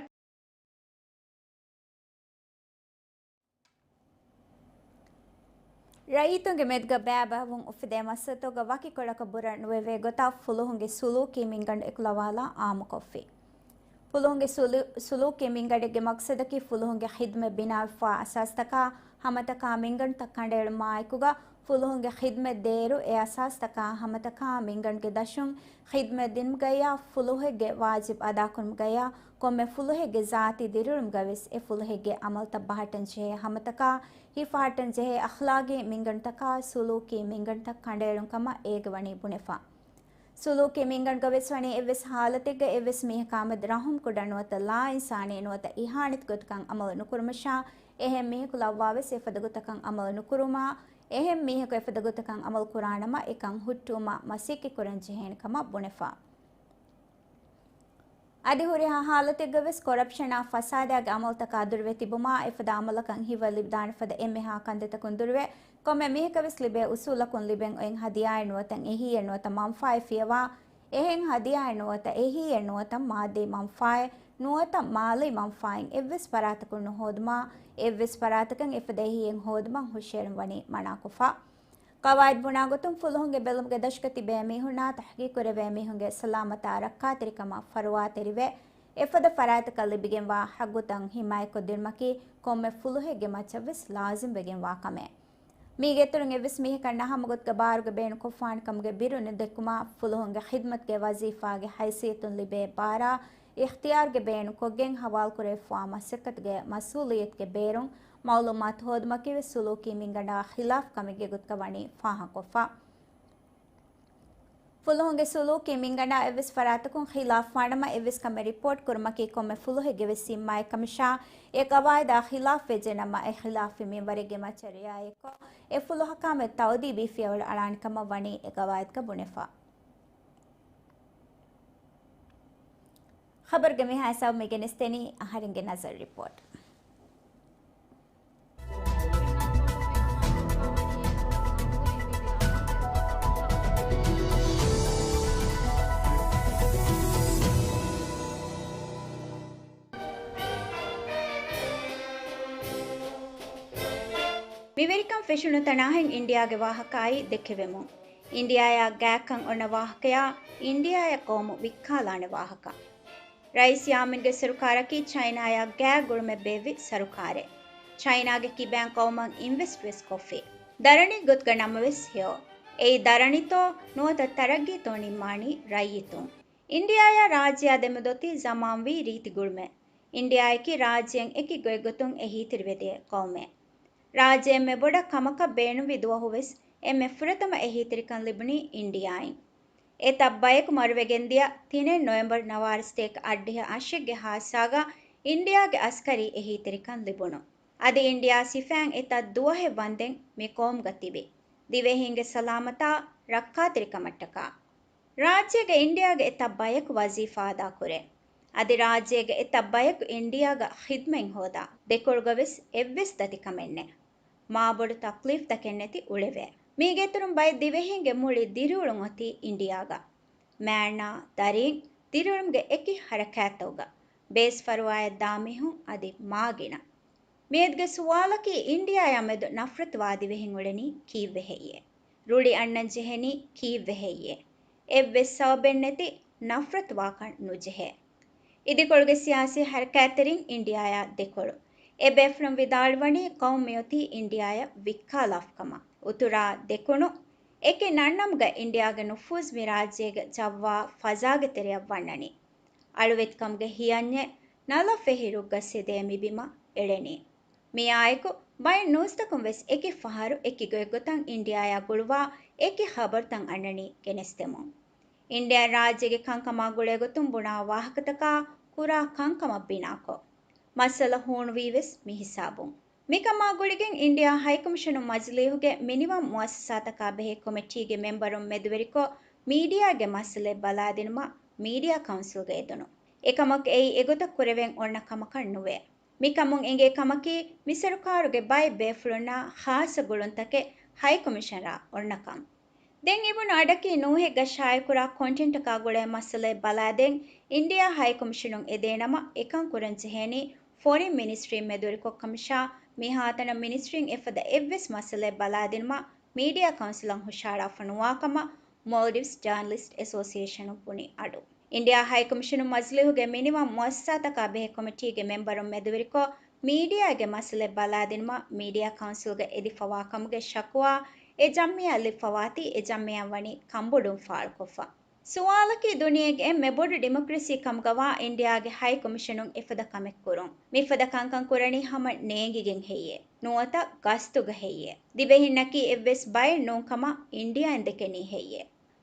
ރައްޔިތުންގެ މެދުގަ ބައިބައިވުން އުފެދޭ މައްސަލަތަކުގަ ވަކިކޮޅަކަށް ބުރަ ނުވެވޭ ގޮތަށް ފުލުހުންގެ ސުލޫކީ މިންގަނޑު އެކުލަވާލާ އާއްމުކޮށްފި. ފުލުހުންގެ ސުލޫ-، ސުލޫކީ މިންގަނޑެއްގެ މަގްސަދަކީ ފުލުހުންގެ ޚިދްމަތް ބިނާވެފައިވާ އަސާސްތަކާ ހަމަތަކާ މިންގަނޑުތައް ކަނޑައެޅުމާއެކުގަ ފުލުހުންގެ ޚިދްމަތް ދޭއިރު އެ އަސާސްތަކާ ހަމަތަކާ މިންގަނޑުގެ ދަށުން ޚިދްމަތް ދިނުމުގައްޔާ ފުލުހެއްގެ ވާޖިބް އަދާކުރުމުގައްޔާ ކޮންމެ ފުލުހެއްގެ ޒާތީ ދިރިއުޅުމުގަވެސް އެ ފުލުހެއްގެ އަމަލުތައް ބަހައްޓަންޖެހޭ ހަމަތަކާ ހިފަހައްޓަންޖެހޭ އަޚްލާގީ މިންގަނޑުތަކާ ސުލޫކީ މިންގަނޑުތައް ކަނޑައެޅުން ކަމަށް އޭގަ ވަނީ ބުނެފަ. ސުލޫކީ މިންގަނޑުގަވެސް ވަނީ އެއްވެސް ހާލަތެއްގަ އެއްވެސް މީހަކާމެދު ރަހުމް ކުޑަ ނުވަތަ ލާއިންސާނީ ނުވަތަ އިހާނެތި ގޮތަކަށް އަމަލު ނުކުރުމަށާ އެހެން މީހަކު ލައްވާވެސް އެފަދަ ގޮތަކަށް އަމަލު ނުކުރުމާ، އެހެން މީހަކު އެފަދަ ގޮތަކަށް އަމަލު ކުރާނަމަ އެކަން ހުއްޓުވުމަށް މަސައްކަތް ކުރަން ޖެހޭނެ ކަމަށް ބުނެފަ. އަދި ހުރިހާ ހާލަތެއްގަވެސް ކޮރަޕްޝަނާ ފަސާދާގެ އަމަލުތަކާ ދުރުވެ ތިބުމާ، އެފަދަ އަމަލަކަށް ހިތްވަރު ލިބިދާނެ ފަދަ އެންމެހާ ކަންތައްތަކުން ދުރުވެ، ކޮންމެ މީހަކަށްވެސް ލިބޭ އުސޫލަކުން ލިބެން އޮތް ހަދިޔާއެއް ނުވަތަ އެހީއެއް ނުވަތަ މަންފާއެއް ފިޔަވާ، އެހެން ހަދިޔާއެއް ނުވަތަ އެހީއެއް ނުވަތަ މާއްދީ މަންފާއެއް ނުވަތަ މާލީ މަންފާއެއް އެއްވެސް ފަރާތަކުން ނުހޯދުމާ، އެއްވެސް ފަރާތަކަށް އެފަދަ އެހީއެއް ހޯދުމަށް ހުށަހެޅުން ވަނީ މަނާކޮށްފަ. ޤަވާއިދު ބުނާ ގޮތުން ފުލުހުންގެ ބެލުމުގެ ދަށުގަ ތިބޭ މީހުންނާ ތަހްޤީޤުކުރެވޭ މީހުންގެ ސަލާމަތާ ރައްކާތެރިކަމަށް ފަރުވާތެރިވެ، އެފަދަ ފަރާތަކަށް ލިބިގެންވާ ޙައްޤުތައް ޙިމާޔަތްކޮށްދިނުމަކީ ކޮންމެ ފުލުހެއްގެ މައްޗަށްވެސް ލާޒިމްވެގެންވާ ކަމެއް. މީގެއިތުރުން އެއްވެސް މީހަކަށް ނަހަމަ ގޮތުގަ ބާރުގަ ބޭނުންކޮށްފާނެ ކަމުގެ ބިރު ނުދެއްކުމާ، ފުލުހުންގެ ޚިދްމަތުގެ ވަޒީފާގެ ހައިސިއްޔަތުން ލިބޭ ބާރާ އިޚްތިޔާރުގެ ބޭނުންކޮށްގެން ހަވާލުކުރެވިފައިވާ މަސައްކަތުގެ މަސްއޫލިއްޔަތުގެ ބޭރުން މައުލޫމާތު ހޯދުމަކީވެސް ސުލޫކީ މިންގަނޑާ ޚިލާފް ކަމެއްގެ ގޮތުގަ ވަނީ ފާހަގަކޮށްފަ. ފުލުހުންގެ ސުލޫކީ މިންގަނޑާ އެއްވެސް ފަރާތަކުން ޚިލާފްވާނަމަ، އެއްވެސް ކަމެއް ރިޕޯޓް ކުރުމަކީ ކޮންމެ ފުލުހެއްގެވެސް ޒިންމާއެއް ކަމަށާ، އެ ޤަވާއިދާ ޚިލާފްވެއްޖެނަމަ، އެ ޚިލާފީ މިންވަރެއްގެ މައްޗަށް ރިޢާޔަތްކޮށް، އެ ފުލުހަކާމެދު ތައުދީބީ ފިޔަވަޅު އަޅާނެ ކަމަށް ވަނީ އެ ޤަވާއިދުގަ ބުނެފަ. ޚަބަރުގެ މިހާ ހިސާބުން މި ގެނެސްދެނީ އަހަރެންގެ ނަޒަރު ރިޕޯޓް. މިވެރިކަން ފެށުނު ތަނާހެން އިންޑިއާގެ ވާހަކައާއި ދެކެވެމުން. އިންޑިއާއާ ގާތްކަން އޮންނަ ވާހަކަޔާ، އިންޑިއާއާ ޤައުމު ވިއްކާލާނެ ވާހަކަ. ރައީސް ޔާމީންގެ ސަރުކާރަކީ ޗައިނާއާ ގާތް ގުޅުމެއް ބޭއްވި ސަރުކާރެއް. ޗައިނާގެ ކިބައިން ޤައުމަށް އިންވެސްޓްވެސް ކޮށްފި. ދަރަނި ގޮތުގަ ނަމަވެސް ހެޔޮ. އެއީ ދަރަނިތޯ ނުވަތަ ތަރައްގީތޯ ނިންމާނީ ރައްޔިތުން. އިންޑިއާއާ ރާއްޖެއާ ދެމެދު އޮތީ ޒަމާންވީ ރީތި ގުޅުމެއް. އިންޑިއާއަކީ ރާއްޖެއިން އެކި ގޮތްގޮތުން އެހީތެރިވެދޭ ޤައުމެއް. ރާއްޖެ އެންމެ ބޮޑަށް ކަމަކަށް ބޭނުންވި ދުވަހުވެސް އެންމެ ފުރަތަމަ އެހީތެރިކަން ލިބުނީ އިންޑިއާއިން. އެތައް ބަޔަކު މަރުވެގެންދިޔަ ތިނެއް ނޮވެމްބަރު ނަވާރަ ސަތޭކަ އަށްޑިހަ އަށެއްގެ ހާދިސާގަ އިންޑިއާގެ އަސްކަރީ އެހީތެރިކަން ލިބުނު. އަދި އިންޑިއާ ސިފައިން އެތައް ދުވަހެއް ވަންދެން މި ޤައުމުގަ ތިބި. ދިވެހީންގެ ސަލާމަތާ ރައްކާތެރިކަމަށްޓަކާ. ރާއްޖޭގަ އިންޑިއާގެ އެތައް ބަޔަކު ވަޒީފާ އަދާކުރޭ. އަދި ރާއްޖޭގެ އެތައް ބަޔަކު އިންޑިއާގަ ޚިދްމަތް ހޯދާ، ދެކޮޅުގަ ވެސް އެއްވެސް ދަތިކަމެއް ނެތް. މާބޮޑު ތަކްލީފްތަކެއް ނެތި އުޅެވޭ. މީގެއިތުރުން ބައެއް ދިވެހީންގެ މުޅި ދިރިއުޅުން އޮތީ އިންޑިއާގަ. މާންނާ، ދަރީން، ދިރިއުޅުމުގެ އެކި ހަރަކާތްތަކުގަ ބޭސް ފަރުވާއަށް ދާ މީހުން އަދި މާ ގިނަ. މިއަދުގެ ސުވާލަކީ އިންޑިއާއާ މެދު ނަފްރަތުވާ ދިވެހިން އުޅެނީ ކީއްވެ ހެއްޔޭ؟ ރުޅި އަންނަން ޖެހެނީ ކީއްވެ ހެއްޔޭ؟ އެއްވެސް ސަބަބެއް ނެތި ނަފްރަތުވާކަން ނުޖެހޭ. އިދިކޮޅުގެ ސިޔާސީ ހަރަކާތްތެރިން އިންޑިއާއާ ދެކޮޅު. އެ ބޭފުޅުން ވިދާޅުވަނީ ޤައުމު މިއޮތީ އިންޑިއާއަށް ވިއްކާލާފަ ކަމަށް. އުތުރާ ދެކުނު އެކި ނަންނަމުގަ އިންޑިއާގެ ނުފޫޒު މި ރާއްޖޭގެ ޖައްވާ ފަޒާގެ ތެރެއަށް ވަންނަނީ. އަޅުވެތިކަމުގެ ހިޔަންޏެއް ނަލަށް ފެހި ރުއްގަސް އެދޭ މިބިމަށް އެޅެނީ. މިއާއެކު ބައެއް ނޫސްތަކުން ވެސް އެކި ފަހަރު އެކި ގޮތްގޮތަށް އިންޑިއާއާ ގުޅުވާ އެކި ޚަބަރުތައް އަންނަނީ ގެނެސްދެމުން. އިންޑިއާ ރާއްޖޭގެ ކަންކަމާ ގުޅޭގޮތުން ބުނާ ވާހަކަތަކާ ކުރާ ކަންކަމަށް ބިނާކޮށް، މައްސަލަ ހޫނުވީ ވެސް މި ހިސާބުން. މިކަމާ ގުޅިގެން އިންޑިއާ ހައިކޮމިޝަނުން މަޖިލީހުގެ މިނިވަން މުއައްސަސާތަކާ ބެހޭ ކޮމިޓީގެ މެމްބަރުން މެދުވެރިކޮށް، މީޑިއާގެ މައްސަލައެއް ބަލާދިނުމަށް މީޑިއާ ކައުންސިލްގަ އެދުނު. އެކަމަކު އެއީ އެގޮތަށް ކުރެވެން އޮންނަ ކަމަކަށް ނުވޭ. މިކަމުން އެނގޭ ކަމަކީ، މި ސަރުކާރުގެ ބައެއް ބޭފުޅުންނާ ޚާއްޞަ ގުޅުންތަކެއް ހައިކޮމިޝަނަރާ އޮންނަކަން. ދެން އިބުނު އަޑަކީ ނޫހެއްގަ ޝާއިޢުކުރާ ކޮންޓެންޓަކާ ގުޅޭ މައްސަލައެއް ބަލާދޭން އިންޑިއާ ހައިކޮމިޝަނުން އެދޭނަމަ، އެކަން ކުރަން ޖެހޭނީ ފޮރިން މިނިސްޓްރީން މެދުވެރިކޮށް ކަމަށާ، މިހާތަނަށް މިނިސްޓްރީން އެފަދަ އެއްވެސް މައްސަލައެއް ބަލާދިނުމަށް މީޑިއާ ކައުންސިލަށް ހުށަހަޅާފަ ނުވާކަމަށް މޯލްޑިވްސް ޖާނަލިސްޓް އެސޯސިއޭޝަނުން ބުނި އަޑު. އިންޑިއާ ހައިކޮމިޝަނުން މަޖިލީހުގެ މިނިވަން މުއައްސަސާތަކާ ބެހޭ ކޮމިޓީގެ މެމްބަރުން މެދުވެރިކޮށް، މީޑިއާގެ މައްސަލައެއް ބަލާދިނުމަށް މީޑިއާ ކައުންސިލްގަ އެދިފަވާ ކަމުގެ ޝަކުވާ އެ ޖަމްޢިއްޔާއަށް ލިބިފަވާތީ، އެ ޖަމްޢިއްޔާއަށް ވަނީ ކަންބޮޑުވުން ފާޅުކޮށްފަ. ސުވާލަކީ، ދުނިޔޭގެ އެންމެ ބޮޑު ޑިމޮކްރަސީ ކަމުގަވާ އިންޑިއާގެ ހައި ކޮމިޝަނުން އެފަދަ ކަމެއް ކުރުން، މިފަދަ ކަންކަން ކުރަނީ ހަމަ ނޭނގިގެން ހެއްޔޭ؟ ނުވަތަ ގަސްތުގަ ހެއްޔޭ؟ ދިވެހިންނަކީ އެއްވެސް ބައެއް ނޫން ކަމަށް އިންޑިއާއިން ދެކެނީ ހެއްޔޭ؟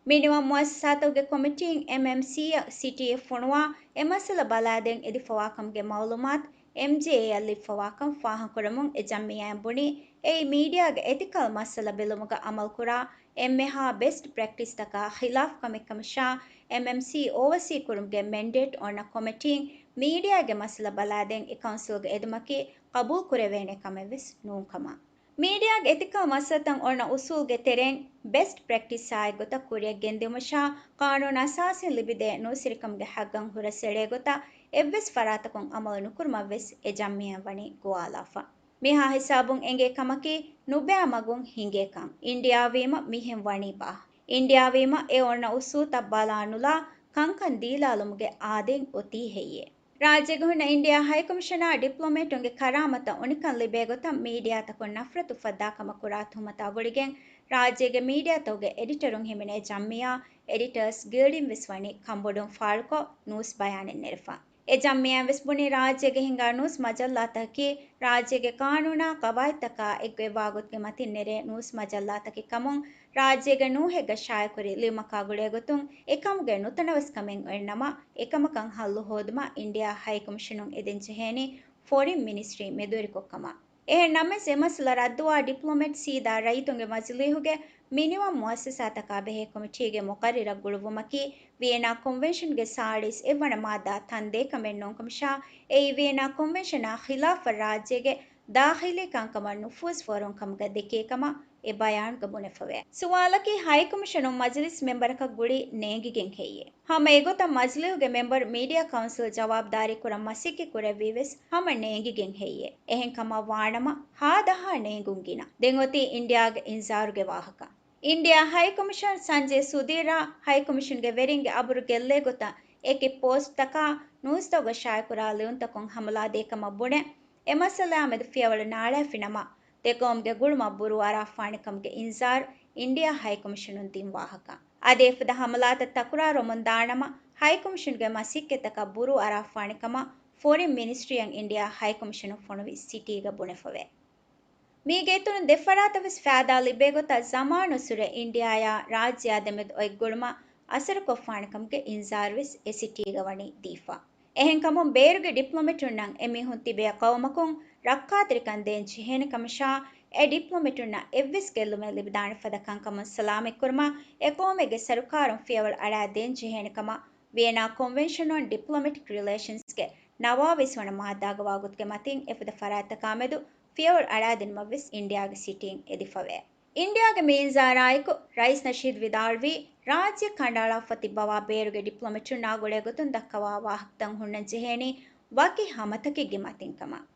މިނިވަން މުއައްސަސާތަކުގެ ކޮމިޓީން އެމްއެމްސީއަށް ސިޓީއެއް ފޮނުވާ، އެ މައްސަލަ ބަލާދޭން އެދިފަވާކަމުގެ މައުލޫމާތު އެމްޖޭއޭއަށް ލިބިފަވާކަން ފާހަގަކުރަމުން، އެ ޖަމްޢިއްޔާއިން ބުނީ، އެއީ މީޑިއާގެ އެތިކަލް މައްސަލަ ބެލުމުގަ އަމަލުކުރާ އެންމެހާ ބެސްޓް ޕްރެކްޓިސްތަކާ ޚިލާފް ކަމެއްކަމަށާ، އެމްއެމްސީ އޯވަސީ ކުރުމުގެ މެންޑޭޓް އޮންނަ ކޮމިޓީން މީޑިއާގެ މައްސަލަ ބަލާދޭން އެ ކައުންސިލްގަ އެދުމަކީ ޤަބޫލުކުރެވޭނެ ކަމެއް ވެސް ނޫން ކަމަށް. މީޑިއާގެ އެތިކަލް މައްސަލަތައް އޮންނަ އުސޫލްގެ ތެރެއިން ބެސްޓް ޕްރެކްޓިސްއާއެއްގޮތަށް ކުރިއަށް ގެންދިއުމަށާ، ޤާނޫނު އަސާސީން ލިބިދޭ ނޫސްވެރިކަމުގެ ހައްގަށް ހުރަސްއެޅޭ ގޮތަށް އެއްވެސް ފަރާތަކުން އަމަލު ނުކުރުމަށް ވެސް އެ ޖަމްޢިއްޔާއިން ވަނީ ގޮވާލާފަ. މިހާ ހިސާބުން އެނގޭ ކަމަކީ، ނުބައި މަގުން ހިނގޭ ކަން. އިންޑިއާވީމަ މިހެން ވަނީ ބާ؟ އިންޑިއާވީމަ އެ އޮންނަ އުސޫލްތައް ބަލާ ނުލާ ކަންކަން ދީލާލުމުގެ އާދައިން އޮތީ ހެއްޔޭ؟ ރާއްޖޭގަ ހުންނަ އިންޑިއާ ހައިކޮމިޝަނާ ޑިޕްލޮމޭޓުންގެ ކަރާމަތަށް އުނިކަން ލިބޭ ގޮތަށް މީޑިއާތަކުން ނަފްރަތު އުފައްދާ ކަމަށް ކުރާ ތުހުމަތާ ގުޅިގެން، ރާއްޖޭގެ މީޑިއާތަކުގެ އެޑިޓަރުން ހިމެނޭ ޖަމްޢިއްޔާ، އެޑިޓާސް ގިލްޑިން ވެސް ވަނީ ކަންބޮޑުވުން ފާޅުކޮށް، ނޫސް ބަޔާނެއް ނެރެފަ. އެ ޖަމްޢިއްޔާއިން ވެސް ބުނީ، ރާއްޖޭގަ ހިނގާ ނޫސް މަޖައްލާތަކަކީ ރާއްޖޭގެ ޤާނޫނާ ޤަވާޢިދުތަކާ އެއްގޮތްވާ ގޮތުގެ މަތިން ނެރޭ ނޫސް މަޖައްލާތަކެއް ކަމުން، ރާއްޖޭގެ ނޫހެއްގަ ޝާއިޢުކުރި ލިޔުމަކާ ގުޅޭގޮތުން އެކަމުގެ ނުތަނަވަސްކަމެއް އޮތްނަމަ، އެކަމަކަށް ހައްލު ހޯދުމަށް އިންޑިއާ ހައިކޮމިޝަނުން އެދެން ޖެހޭނީ ފޮރިން މިނިސްޓްރީ މެދުވެރިކޮށް ކަމަށް. އެހެން ނަމަވެސް، އެ މައްސަލަ ރައްދުވާ ޑިޕްލޮމެޓް ސީދާ ރައްޔިތުންގެ މަޖިލީހުގެ މިނިވަން މުއައްސަސާތަކާ ބެހޭ ކޮމިޓީގެ މުޤައްރިރަށް ގުޅުއްވުމަކީ، ވިއެނާ ކޮންވެންޝަންގެ ސާޅީސް އެއްވަނަ މާއްދާ ތަންދޭ ކަމެއް ނޫންކަމަށާ، އެއީ ވިއެނާ ކޮންވެންޝަނާ ޚިލާފަށް ރާއްޖޭގެ ދާޚިލީ ކަންކަމަށް ނުފޫޒު ފޯރުން ކަމުގަ ދެކޭ ކަމަށް އެ ބަޔާނުގަ ބުނެފަވޭ. ސުވާލަކީ، ހައިކޮމިޝަނުން މަޖިލިސް މެމްބަރަކަށް ގުޅީ ނޭނގިގެން ހެއްޔޭ؟ ހަމަ އެގޮތަށް މަޖިލީހުގެ މެމްބަރު މީޑިއާ ކައުންސިލަށް ޖަވާބުދާރީ ކުރަން މަސައްކަތް ކުރެއްވީ ވެސް ހަމަ ނޭނގިގެން ހެއްޔޭ؟ އެހެން ކަމަށް ވާނަމަ، ހާދަހާ ނޭނގުން ގިނަ. ދެން އޮތީ އިންޑިއާގެ އިންޒާރުގެ ވާހަކަ. އިންޑިއާ ހައިކޮމިޝަނަރު ސަންޖޭ ސުދީރާ ހައިކޮމިޝަންގެ ވެރިންގެ އަބުރު ގެއްލޭ ގޮތަށް އެކި ޕޯސްޓްތަކާ ނޫސްތަކުގަ ޝާއިޢުކުރާ ލިޔުންތަކުން ހަމަލާ ދޭ ކަމަށް ބުނެ، އެ މައްސަލައާ މެދު ފިޔަވަޅު ނާޅާފިނަމަ، ދެ ޤައުމުގެ ގުޅުމަށް ބުރޫ އަރާފާނެ ކަމުގެ އިންޒާރު އިންޑިއާ ހައިކޮމިޝަނުން ދިން ވާހަކަ. އަދި އެފަދަ ހަމަލާތައް ތަކުރާރުވަމުން ދާނަމަ، ހައިކޮމިޝަނުގެ މަސައްކަތްތަކަށް ބުރޫ އަރާފާނެ ކަމަށް ފޮރިން މިނިސްޓްރީއަށް އިންޑިއާ ހައިކޮމިޝަނުން ފޮނުވި ސިޓީގަ ބުނެފަވޭ. މީގެ އިތުރުން ދެ ފަރާތަށް ވެސް ފައިދާ ލިބޭ ގޮތަށް ޒަމާނުއްސުރެ އިންޑިއާއާ ރާއްޖެއާ ދެމެދު އޮތް ގުޅުމަށް އަސަރުކޮށްފާނެ ކަމުގެ އިންޒާރު ވެސް އެ ސިޓީގަ ވަނީ ދީފަ. އެހެންކަމުން ބޭރުގެ ޑިޕްލޮމެޓުންނަށް އެމީހުން ތިބޭ ޤައުމަކުން ރައްކާތެރިކަން ދޭން ޖެހޭނެ ކަމަށާ، އެ ޑިޕްލޮމެޓުންނަށް އެއްވެސް ގެއްލުމެއް ލިބިދާނެ ފަދަ ކަންކަމުން ސަލާމަތްކުރުމަށް އެ ޤައުމެއްގެ ސަރުކާރުން ފިޔަވަޅު އަޅާދޭން ޖެހޭނެ ކަމަށް ވިއެނާ ކޮންވެންޝަން އޮން ޑިޕްލޮމެޓިކް ރިލޭޝަންސްގެ ނަވާވީސް ވަނަ މާއްދާގަ ވާގޮތުގެ މަތިން އެފަދަ ފަރާތްތަކާމެދު ފިޔަވަޅު އަޅާދިނުމަށްވެސް އިންޑިއާގެ ސިޓީން އެދިފަވޭ. އިންޑިއާގެ މި އިންޒާރާއެކު ރައީސް ނަޝީދު ވިދާޅުވީ، ރާއްޖެ ކަނޑައަޅާފަ ތިއްބަވާ ބޭރުގެ ޑިޕްލޮމެޓުންނާ ގުޅޭގޮތުން ދައްކަވާ ވާހަކަތައް ހުންނަން ޖެހޭނީ ވަކި ހަމަތަކެއްގެ މަތިން ކަމަށް.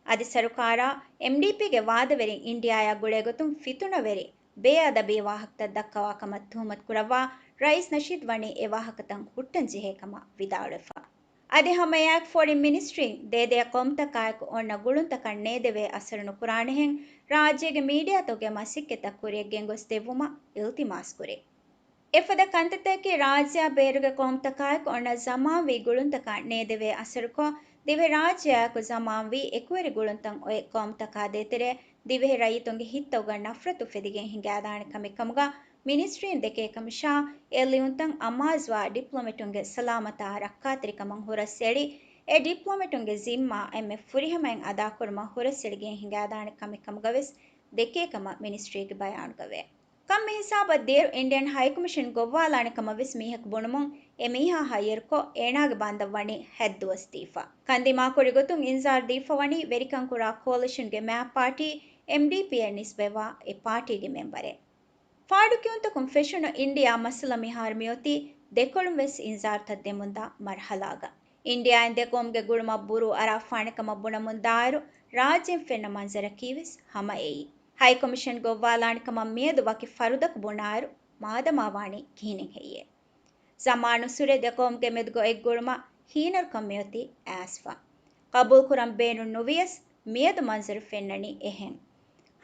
އަދި ސަރުކާރާ އެމްޑީޕީގެ ވާދަވެރިން އިންޑިއާޔާ ގުޅޭގޮތުން ފިތުނަވެރި، ބޭއަދަބީ ވާހަކަތައް ދައްކަވާ ކަމަށް ތުހުމަތު ކުރައްވާ ރައީސް ނަޝީދު ވަނީ އެ ވާހަކަތައް ހުއްޓަން ޖެހޭ ކަމަށް ވިދާޅުވެފަ. އަދި ހަމައެއާއެކު ފޮރިން މިނިސްޓްރީން ދޭދޭ ޤައުމުތަކާއެކު އޮންނަ ގުޅުންތަކަށް ނޭދެވޭ އަސަރު ނުކުރާނެހެން، ރާއްޖޭގެ މީޑިއާތަކުގެ މަސައްކަތްތައް ކުރިއަށް ގެންގޮސްދެއްވުމަށް އިލްތިމާސް ކުރި. އެފަދަ ކަންތައްތަކަކީ ރާއްޖެއާ ބޭރުގެ ޤައުމުތަކާއެކު އޮންނަ ޒަމާންވީ ގުޅުންތަކަށް ނޭދެވޭ އަސަރުކޮށް، ދިވެހިރާއްޖެއާއެކު ޒަމާންވީ އެކުވެރި ގުޅުންތައް އޮތް ޤައުމުތަކާ ދޭތެރޭ، ދިވެހި ރައްޔިތުންގެ ހިތްތަކުގަ ނަފްރަތު ފެދިގެން ހިނގާދާނެ ކަމެއް ކަމުގަ މިނިސްޓްރީން ދެކޭ ކަމަށާ، އެ ލިޔުންތައް އަމާޒުވާ ޑިޕްލޮމެޓުންގެ ސަލާމަތާ ރައްކާތެރިކަމަށް ހުރަސްއެޅި، އެ ޑިޕްލޮމެޓުންގެ ޒިންމާ އެންމެ ފުރިހަމައިން އަދާކުރުމަށް ހުރަސްއެޅިގެން ހިނގާދާނެ ކަމެއް ކަމުގަވެސް ދެކޭ ކަމަށް މިނިސްޓްރީގެ ބަޔާނުގަވޭ. ކަން މި ހިސާބަށް ދިޔައިރު އިންޑިއަން ހައިކޮމިޝަން ގޮއްވާލާނެ ކަމަށް ވެސް މީހަކު ބުނުމުން އެ މީހާ ހައްޔަރުކޮށް އޭނާގެ ބަންދަށް ވަނީ ހަތް ދުވަސް ދީފަ. ކަން ދިމާކުރި ގޮތުން އިންޒާރު ދީފަ ވަނީ ވެރިކަން ކުރާ ކޯލިޝަންގެ މާތް ޕާޓީ އެމްޑީޕީއަށް ނިސްބަތްވާ އެ ޕާޓީގެ މެމްބަރެއް. ފާޑު ކިޔުންތަކުން ފެށުނު އިންޑިއާ މައްސަލަ މިހާރު މިއޮތީ ދެކޮޅުން ވެސް އިންޒާރުތައް ދެމުންދާ މަރުހަލާގަ. އިންޑިއާއިން ދެ ޤައުމުގެ ގުޅުމަށް ބުރޫ އަރާފާނެ ކަމަށް ބުނަމުން ދާއިރު ރާއްޖޭން ފެންނަ މަންޒަރަކީ ވެސް ހަމަ އެއީ. ހައިކޮމިޝަން ގޮއްވާލާނެ ކަމަށް މިއަދު ވަކި ފަރުދަކު ބުނާއިރު މާދަމާ ވާނީ ކިހިނެއް ހެއްޔޭ؟ ޒަމާނުއްސުރެ ދެ ޤައުމުގެ މެދުގަ އޮތް ގުޅުމަށް ހީނަރުކަން މިއޮތީ އައިސްފަ. ޤަބޫލުކުރަން ބޭނުން ނުވިޔަސް، މިއަދު މަންޒަރު ފެންނަނީ އެހެން.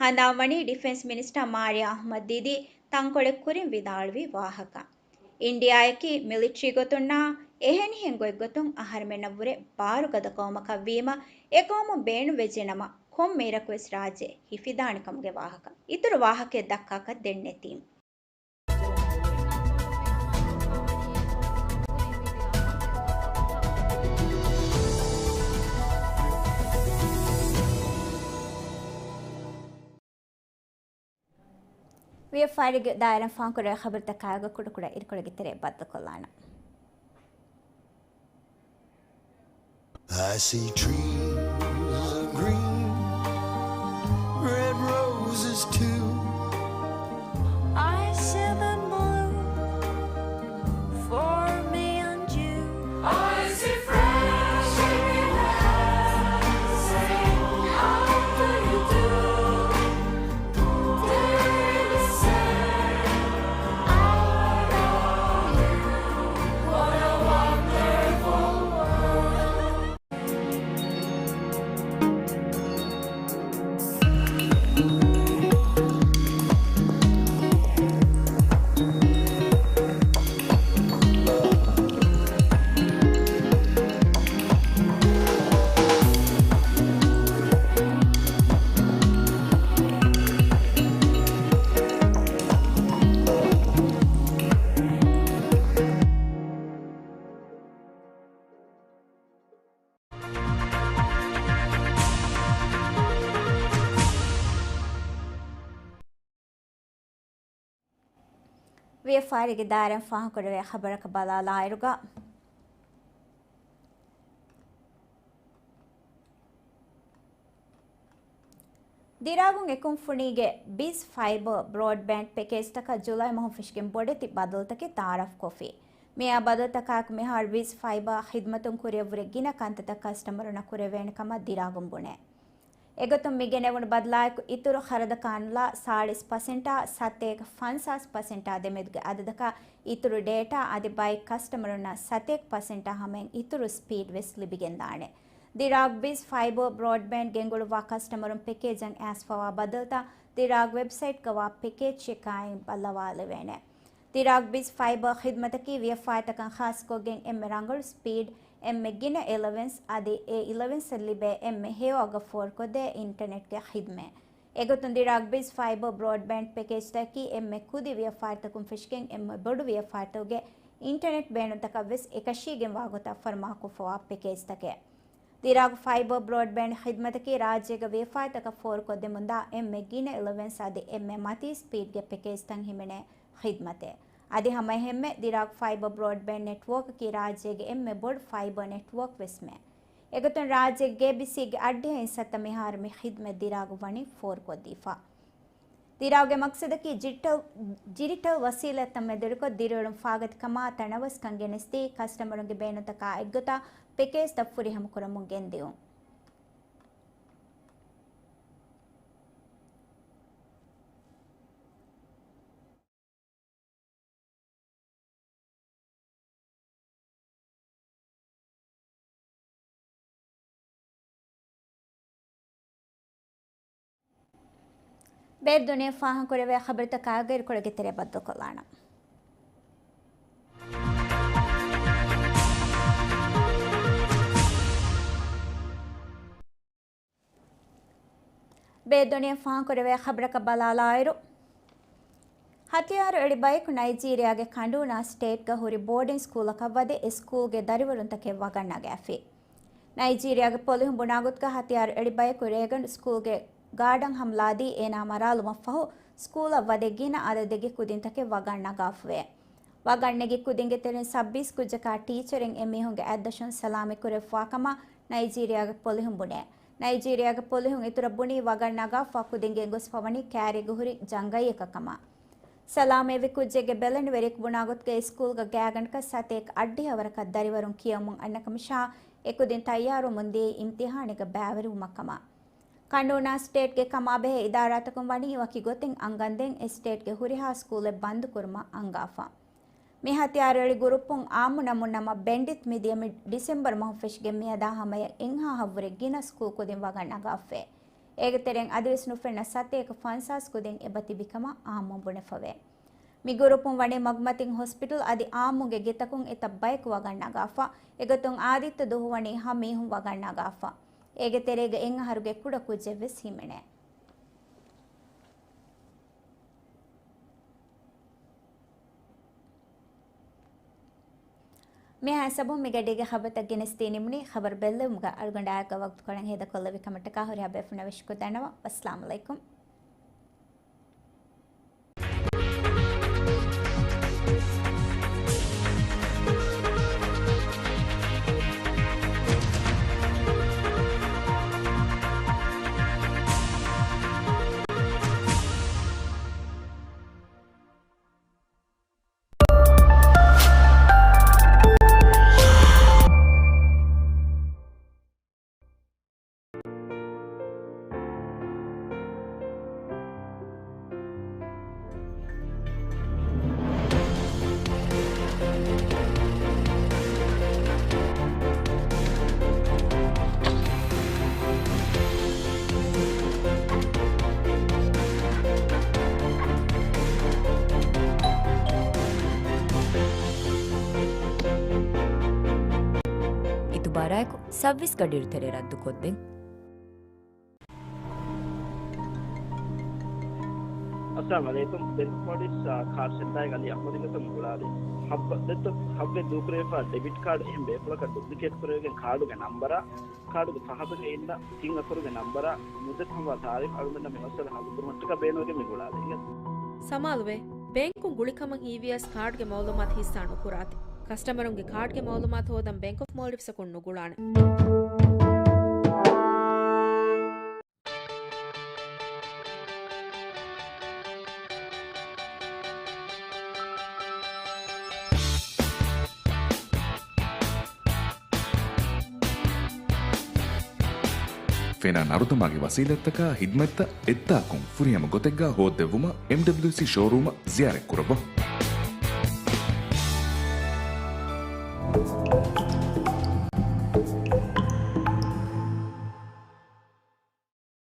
ހަނދާންވަނީ ޑިފެންސް މިނިސްޓާ މާރިޔާ އަޙްމަދު ދީދީ ތަންކޮޅެއް ކުރިން ވިދާޅުވި ވާހަކަ. އިންޑިއާއަކީ މިލިޓްރީ ގޮތުންނާ އެހެނިހެން ގޮތްގޮތުން އަހަރެމެންނަށްވުރެ ބާރުގަދަ ޤައުމަކަށްވީމަ، އެ ޤައުމުން ބޭނުންވެއްޖެނަމަ، ކޮންމެ އިރަކުވެސް ރާއްޖެ ހިފިދާނެ ކަމުގެ ވާހަކަ. އިތުރު ވާހަކައެއް ދައްކާކަށް ދެންނެތީމް. ވިޔަފާރިގެ ދާއިރާ ފާހަގަކުރެވޭ ޚަބަރުތަކާއިގަ ކުޑަކުޑަ އިރުކޮޅެއްގެ ތެރެއަށް ބައްދަލުކޮށްލާނަން. I see trees of green, red roses too. I see them bloom for me and you. I see fresh air, say, how do you do? ވިޔަފާރިގެ ދާއިރާ ފާހަގަކުރެވޭ ޚަބަރަކަށް ބަލާލާއިރުގަ، ދިރާގުން އެ ކުންފުނީގެ ބިޒް ފައިބަ ބްރޯޑްބޭންޑް ޕެކޭޖްތަކަށް ޖުލައި މަހުން ފެށިގެން ބޮޑެތި ބަދަލުތަކެއް ތައާރަފްކޮށްފި. މިއާ ބަދަލުތަކާއެކު މިހާރު ބިޒް ފައިބަ ޚިދުމަތުން ކުރިއަށްވުރެ ގިނަ ކަންތައްތައް ކަސްޓަމަރުންނަށް ކުރެވޭނެ ކަމަށް ދިރާގުން ބުނޭ. އެގޮތުން މި ގެނެވުނު ބަދަލާއެކު އިތުރު ޚަރަދަކާނުލާ ސާޅީސް ޕަސެންޓާ ސަތޭކަ ފަންސާސް ޕަސެންޓާ ދެމެދުގެ އަދަދަކަށް އިތުރު ޑޭޓާ އަދި ބައެއް ކަސްޓަމަރުންނަށް ސަތޭކަ ޕަސެންޓާ ހަމައިން އިތުރު ސްޕީޑް ވެސް ލިބިގެންދާނެ. ދިރާގް ބިޒް ފައިބަ ބްރޯޑްބޭންޑް ގެންގުޅުއްވާ ކަސްޓަމަރުން ޕެކޭޖަށް އައިސްފަވާ ބަދަލުތައް ދިރާގް ވެބްސައިޓްގަވާ ޕެކޭޖްއެއްކާއިން ބައްލަވާލެވޭނެ. ދިރާގް ބިޒް ފައިބަ ޚިދުމަތަކީ ވިޔަފާރިތަކަށް ޚާއްސަކޮށްގެން އެންމެ ރަނގަޅު ސްޕީޑް، އެންމެ ގިނަ އެލަވެންސް އަދި އެ އިލަވެންސަށް ލިބޭ އެންމެ ހެޔޮ އަގަށް ފޯރުކޮށްދޭ އިންޓަނެޓްގެ ޚިދުމަތް. އެގޮތުން ދިރާގް ބިޒް ފައިބަ ބްރޯޑްބޭންޑް ޕެކޭޖްތަކަކީ އެންމެ ކުދި ވިޔަފާރިތަކުން ފެށިގެން އެންމެ ބޮޑު ވިޔަފާރިތަކުގެ އިންޓަނެޓް ބޭނުންތަކަށް ވެސް އެކަށީގެންވާ ގޮތަށް ފަރުމާކޮށްފަވާ ޕެކޭޖްތަކެއް. ދިރާގް ފައިބަ ބްރޯޑްބޭންޑް ޚިދުމަތަކީ ރާއްޖޭގެ ވިޔަފާރިތަކަށް ފޯރުކޮށްދެމުންދާ އެންމެ ގިނަ އެލަވެންސް އަދި އެންމެ މަތީ ސްޕީޑްގެ ޕެކޭޖްތައް ހިމެނޭ ޚިދުމަތެއް. އަދި ހަމައެހެންމެ ދިރާގު ފައިބަ ބްރޯޑްބޭންޑް ނެޓްވޯކަކީ ރާއްޖޭގެ އެންމެ ބޮޑު ފައިބަ ނެޓްވޯކް ވެސްމެ. އެގޮތުން ރާއްޖޭގެ ގޭބީސީގެ އައްޑިހަ އިންސައްތަ މިހާރު މި ޚިދްމަތް ދިރާގު ވަނީ ފޯރުކޮށްދީފަ. ދިރާގުގެ މަޤްޞަދަކީ ޖިޓަލް، ޑިޖިޓަލް ވަސީލަތްތައް މެދުވެރިކޮށް ދިރިއުޅުން ފާގަތިކަމާ ތަނަވަސްކަން ގެނެސްދީ، ކަސްޓަމަރުންގެ ބޭނުންތަކާ އެއްގޮތަށް ޕެކޭޖްތައް ފުރިހަމަކުރަމުން ގެންދިއުން. ބޭރު ދުނިޔެ ފާހަގަކުރެވޭ ޚަބަރުތަކާ ގައިރުކޮޅުގެ ތެރެ ބައްދަލުކޮށްލާނަން. ބޭރު ދުނިޔެ ފާހަގަކުރެވޭ ޚަބަރަކަށް ބަލާލާއިރު، ހަތިޔާރު އެޅި ބަޔަކު ނައިޖީރިޔާގެ ކަނޑޫނާ ސްޓޭޓްގަ ހުރި ބޯޑިން ސްކޫލަކަށް ވަދެ އެ ސްކޫލްގެ ދަރިވަރުންތަކެއް ވަގަށް ނަގާފި. ނައިޖީރިޔާގެ ޕޮލިހުން ބުނާގޮތުގަ ހަތިޔާރު އެޅި ބަޔަކު ރޭގަނޑު ސްކޫލްގެ ގާޑަން ހަމްލާދީ އޭނާ މަރާލުމަށްފަހު ސްކޫލަށް ވަދެ ގިނަ އަދަދެއްގެ ކުދިންތަކެއް ވަގަށް ނަގާފަވޭ. ވަގަށް ނެގި ކުދިންގެ ތެރެއިން ސައްބީސް ކުއްޖަކާ ޓީޗަރެއް އެމީހުންގެ އަތްދަށުން ސަލާމީ ކުރެވިފަވާ ކަމަށް ނައިޖީރިޔާގެ ޕޮލިހުން ބުނޭ. ނައިޖީރިޔާގެ ޕޮލިހުން އިތުރަށް ބުނީ ވަގަށް ނަގާފަ ކުދިންގެ އެނގޮސްފަ ވަނީ ކައިރީގަ ހުރި ޖަނގައްޔަކަށް ކަމަށް. ސަލާމީވި ކުއްޖެއްގެ ބެލެނިވެރިޔަކު ބުނާގޮތުގައި ސްކޫލްގަ ގާގަނޑަކަށް ސަތޭކަ އަށްޑިހަ ވަރަކަށް ދަރިވަރުން ކިޔަވަމުން އަންނަ ކަމަށާ، އެކުދިން ތައްޔާރުވަމުން ދިޔައީ އިމްތިހާނެއްގަ ބައިވެރިވުމަށް ކަމަށް. ކަނޑޫނާ ސްޓޭޓްގެ ކަމާބެހޭ އިދާރާތަކުން ވަނީ ވަކި ގޮތެއް އަންގަންދެން އެ ސްޓޭޓްގެ ހުރިހާ ސްކޫލެއް ބަންދުކުރުމަށް އަންގާފަ. މި ހަތިޔާރު އެޅި ގުރޫޕުން އާއްމު ނަމުން ނަމަ ބެންޑިތް މިދިޔަ މި ޑިސެމްބަރު މަހު ފެށިގެން މިއަދާ ހަމަޔަށް އެއްހާހަށްވުރެ ގިނަ ސްކޫލް ކުދިން ވަގަށް ނަގާފަވޭ. އޭގެ ތެރެއިން އަދިވެސް ނުފެންނަ ސަތޭކަ ފަންސާސް ކުދިން އެބަ ތިބި ކަމަށް އާއްމުން ބުނެފަވޭ. މި ގުރޫޕުން ވަނީ މަގުމަތިން ހޮސްޕިޓަލް އަދި އާއްމުގެ ގެތަކުން އެތައް ބަޔަކު ވަގަށް ނަގާފަ. އެގޮތުން އާދިއްތަ ދުވަހު ވަނީ ހަ މީހުން ވަގަށް ނަގާފަ. އޭގެ ތެރޭގަ އެއްއަހަރުގެ ކުޑަ ކުއްޖެއްވެސް ހިމެނޭ. މިހާ ސަބުން މިގަޑީގެ ޚަބަރުތައް ގެނެސްދީ ނިމުނީ. ޚަބަރު ބެއްލެވުމުގަ އަޅުގަނޑާއެކު ވަގުތުކޮޅެއް ހޭދަކޮށްލެވި ކަމަށްޓަކާ ހުރިހާ ބޭފުޅުންނަށް ވެސް ޝުކުރު ދަންނަވަން. ވައްސަލާމު ޢަލައިކުމް. އިތުބާރާއެކު ސައުވީސް ގަޑިއިރު ތެރޭ ރައްދުކޮށްދެން. އައްސަލާމު ޢަލައިކުމް. ބެންކް މޯލްޑިވްސް، އާ، ކާޑް ސެންޓާގެ އަލީ އަޙްމަދުގެ ގޮތުން ގުޅާލި. ހައްވަ، ދެއްތޯ، ހައްވެ ދޫކުރެވިފާ ޑެބިޓް ކާޑް އެހެން ބޭފުޅަކަށް ޑުޕްލިކޭޓް ކުރެވިގެން ކާޑުގެ ނަންބަރާ، ކާޑުގެ ފަހަތުގައި އިންނަ ތިން އަކުރުގެ ނަންބަރާ މުއްދަތު ހަމަ ތާރީޚް އަޅުގަނޑަށް މި މައްސަލަ ހައްލުކުރުމަށްޓަކާ ބޭނުންވެގެން މި ގުޅާލީ. ސަމާލުވޭ، ބޭންކުން ގުޅިކަމަށް ހީވިޔަސް ކާޑްގެ މައުލޫމާތު ހިއްސާ ނުކުރާތި. ކަސްޓަމަރުންގެ ކާޑްގެ މައުލޫމާތު ހޯދަން ބޭންކް އޮފް މޯލްޑިވްސްއަކުން ނުގުޅާނެ. ފެނާ ނަރުދަމާގެ ވަސީލަތްތަކާ ހިދްމަތްތައް އެއްދާކުން ފުރިހަމަ ގޮތެއްގާ ހޯއްދެއްވުމަށް އެމްޑަބްލިއުސީ ޝޯރޫމަށް ޒިޔާރަތްކުރައްވާ.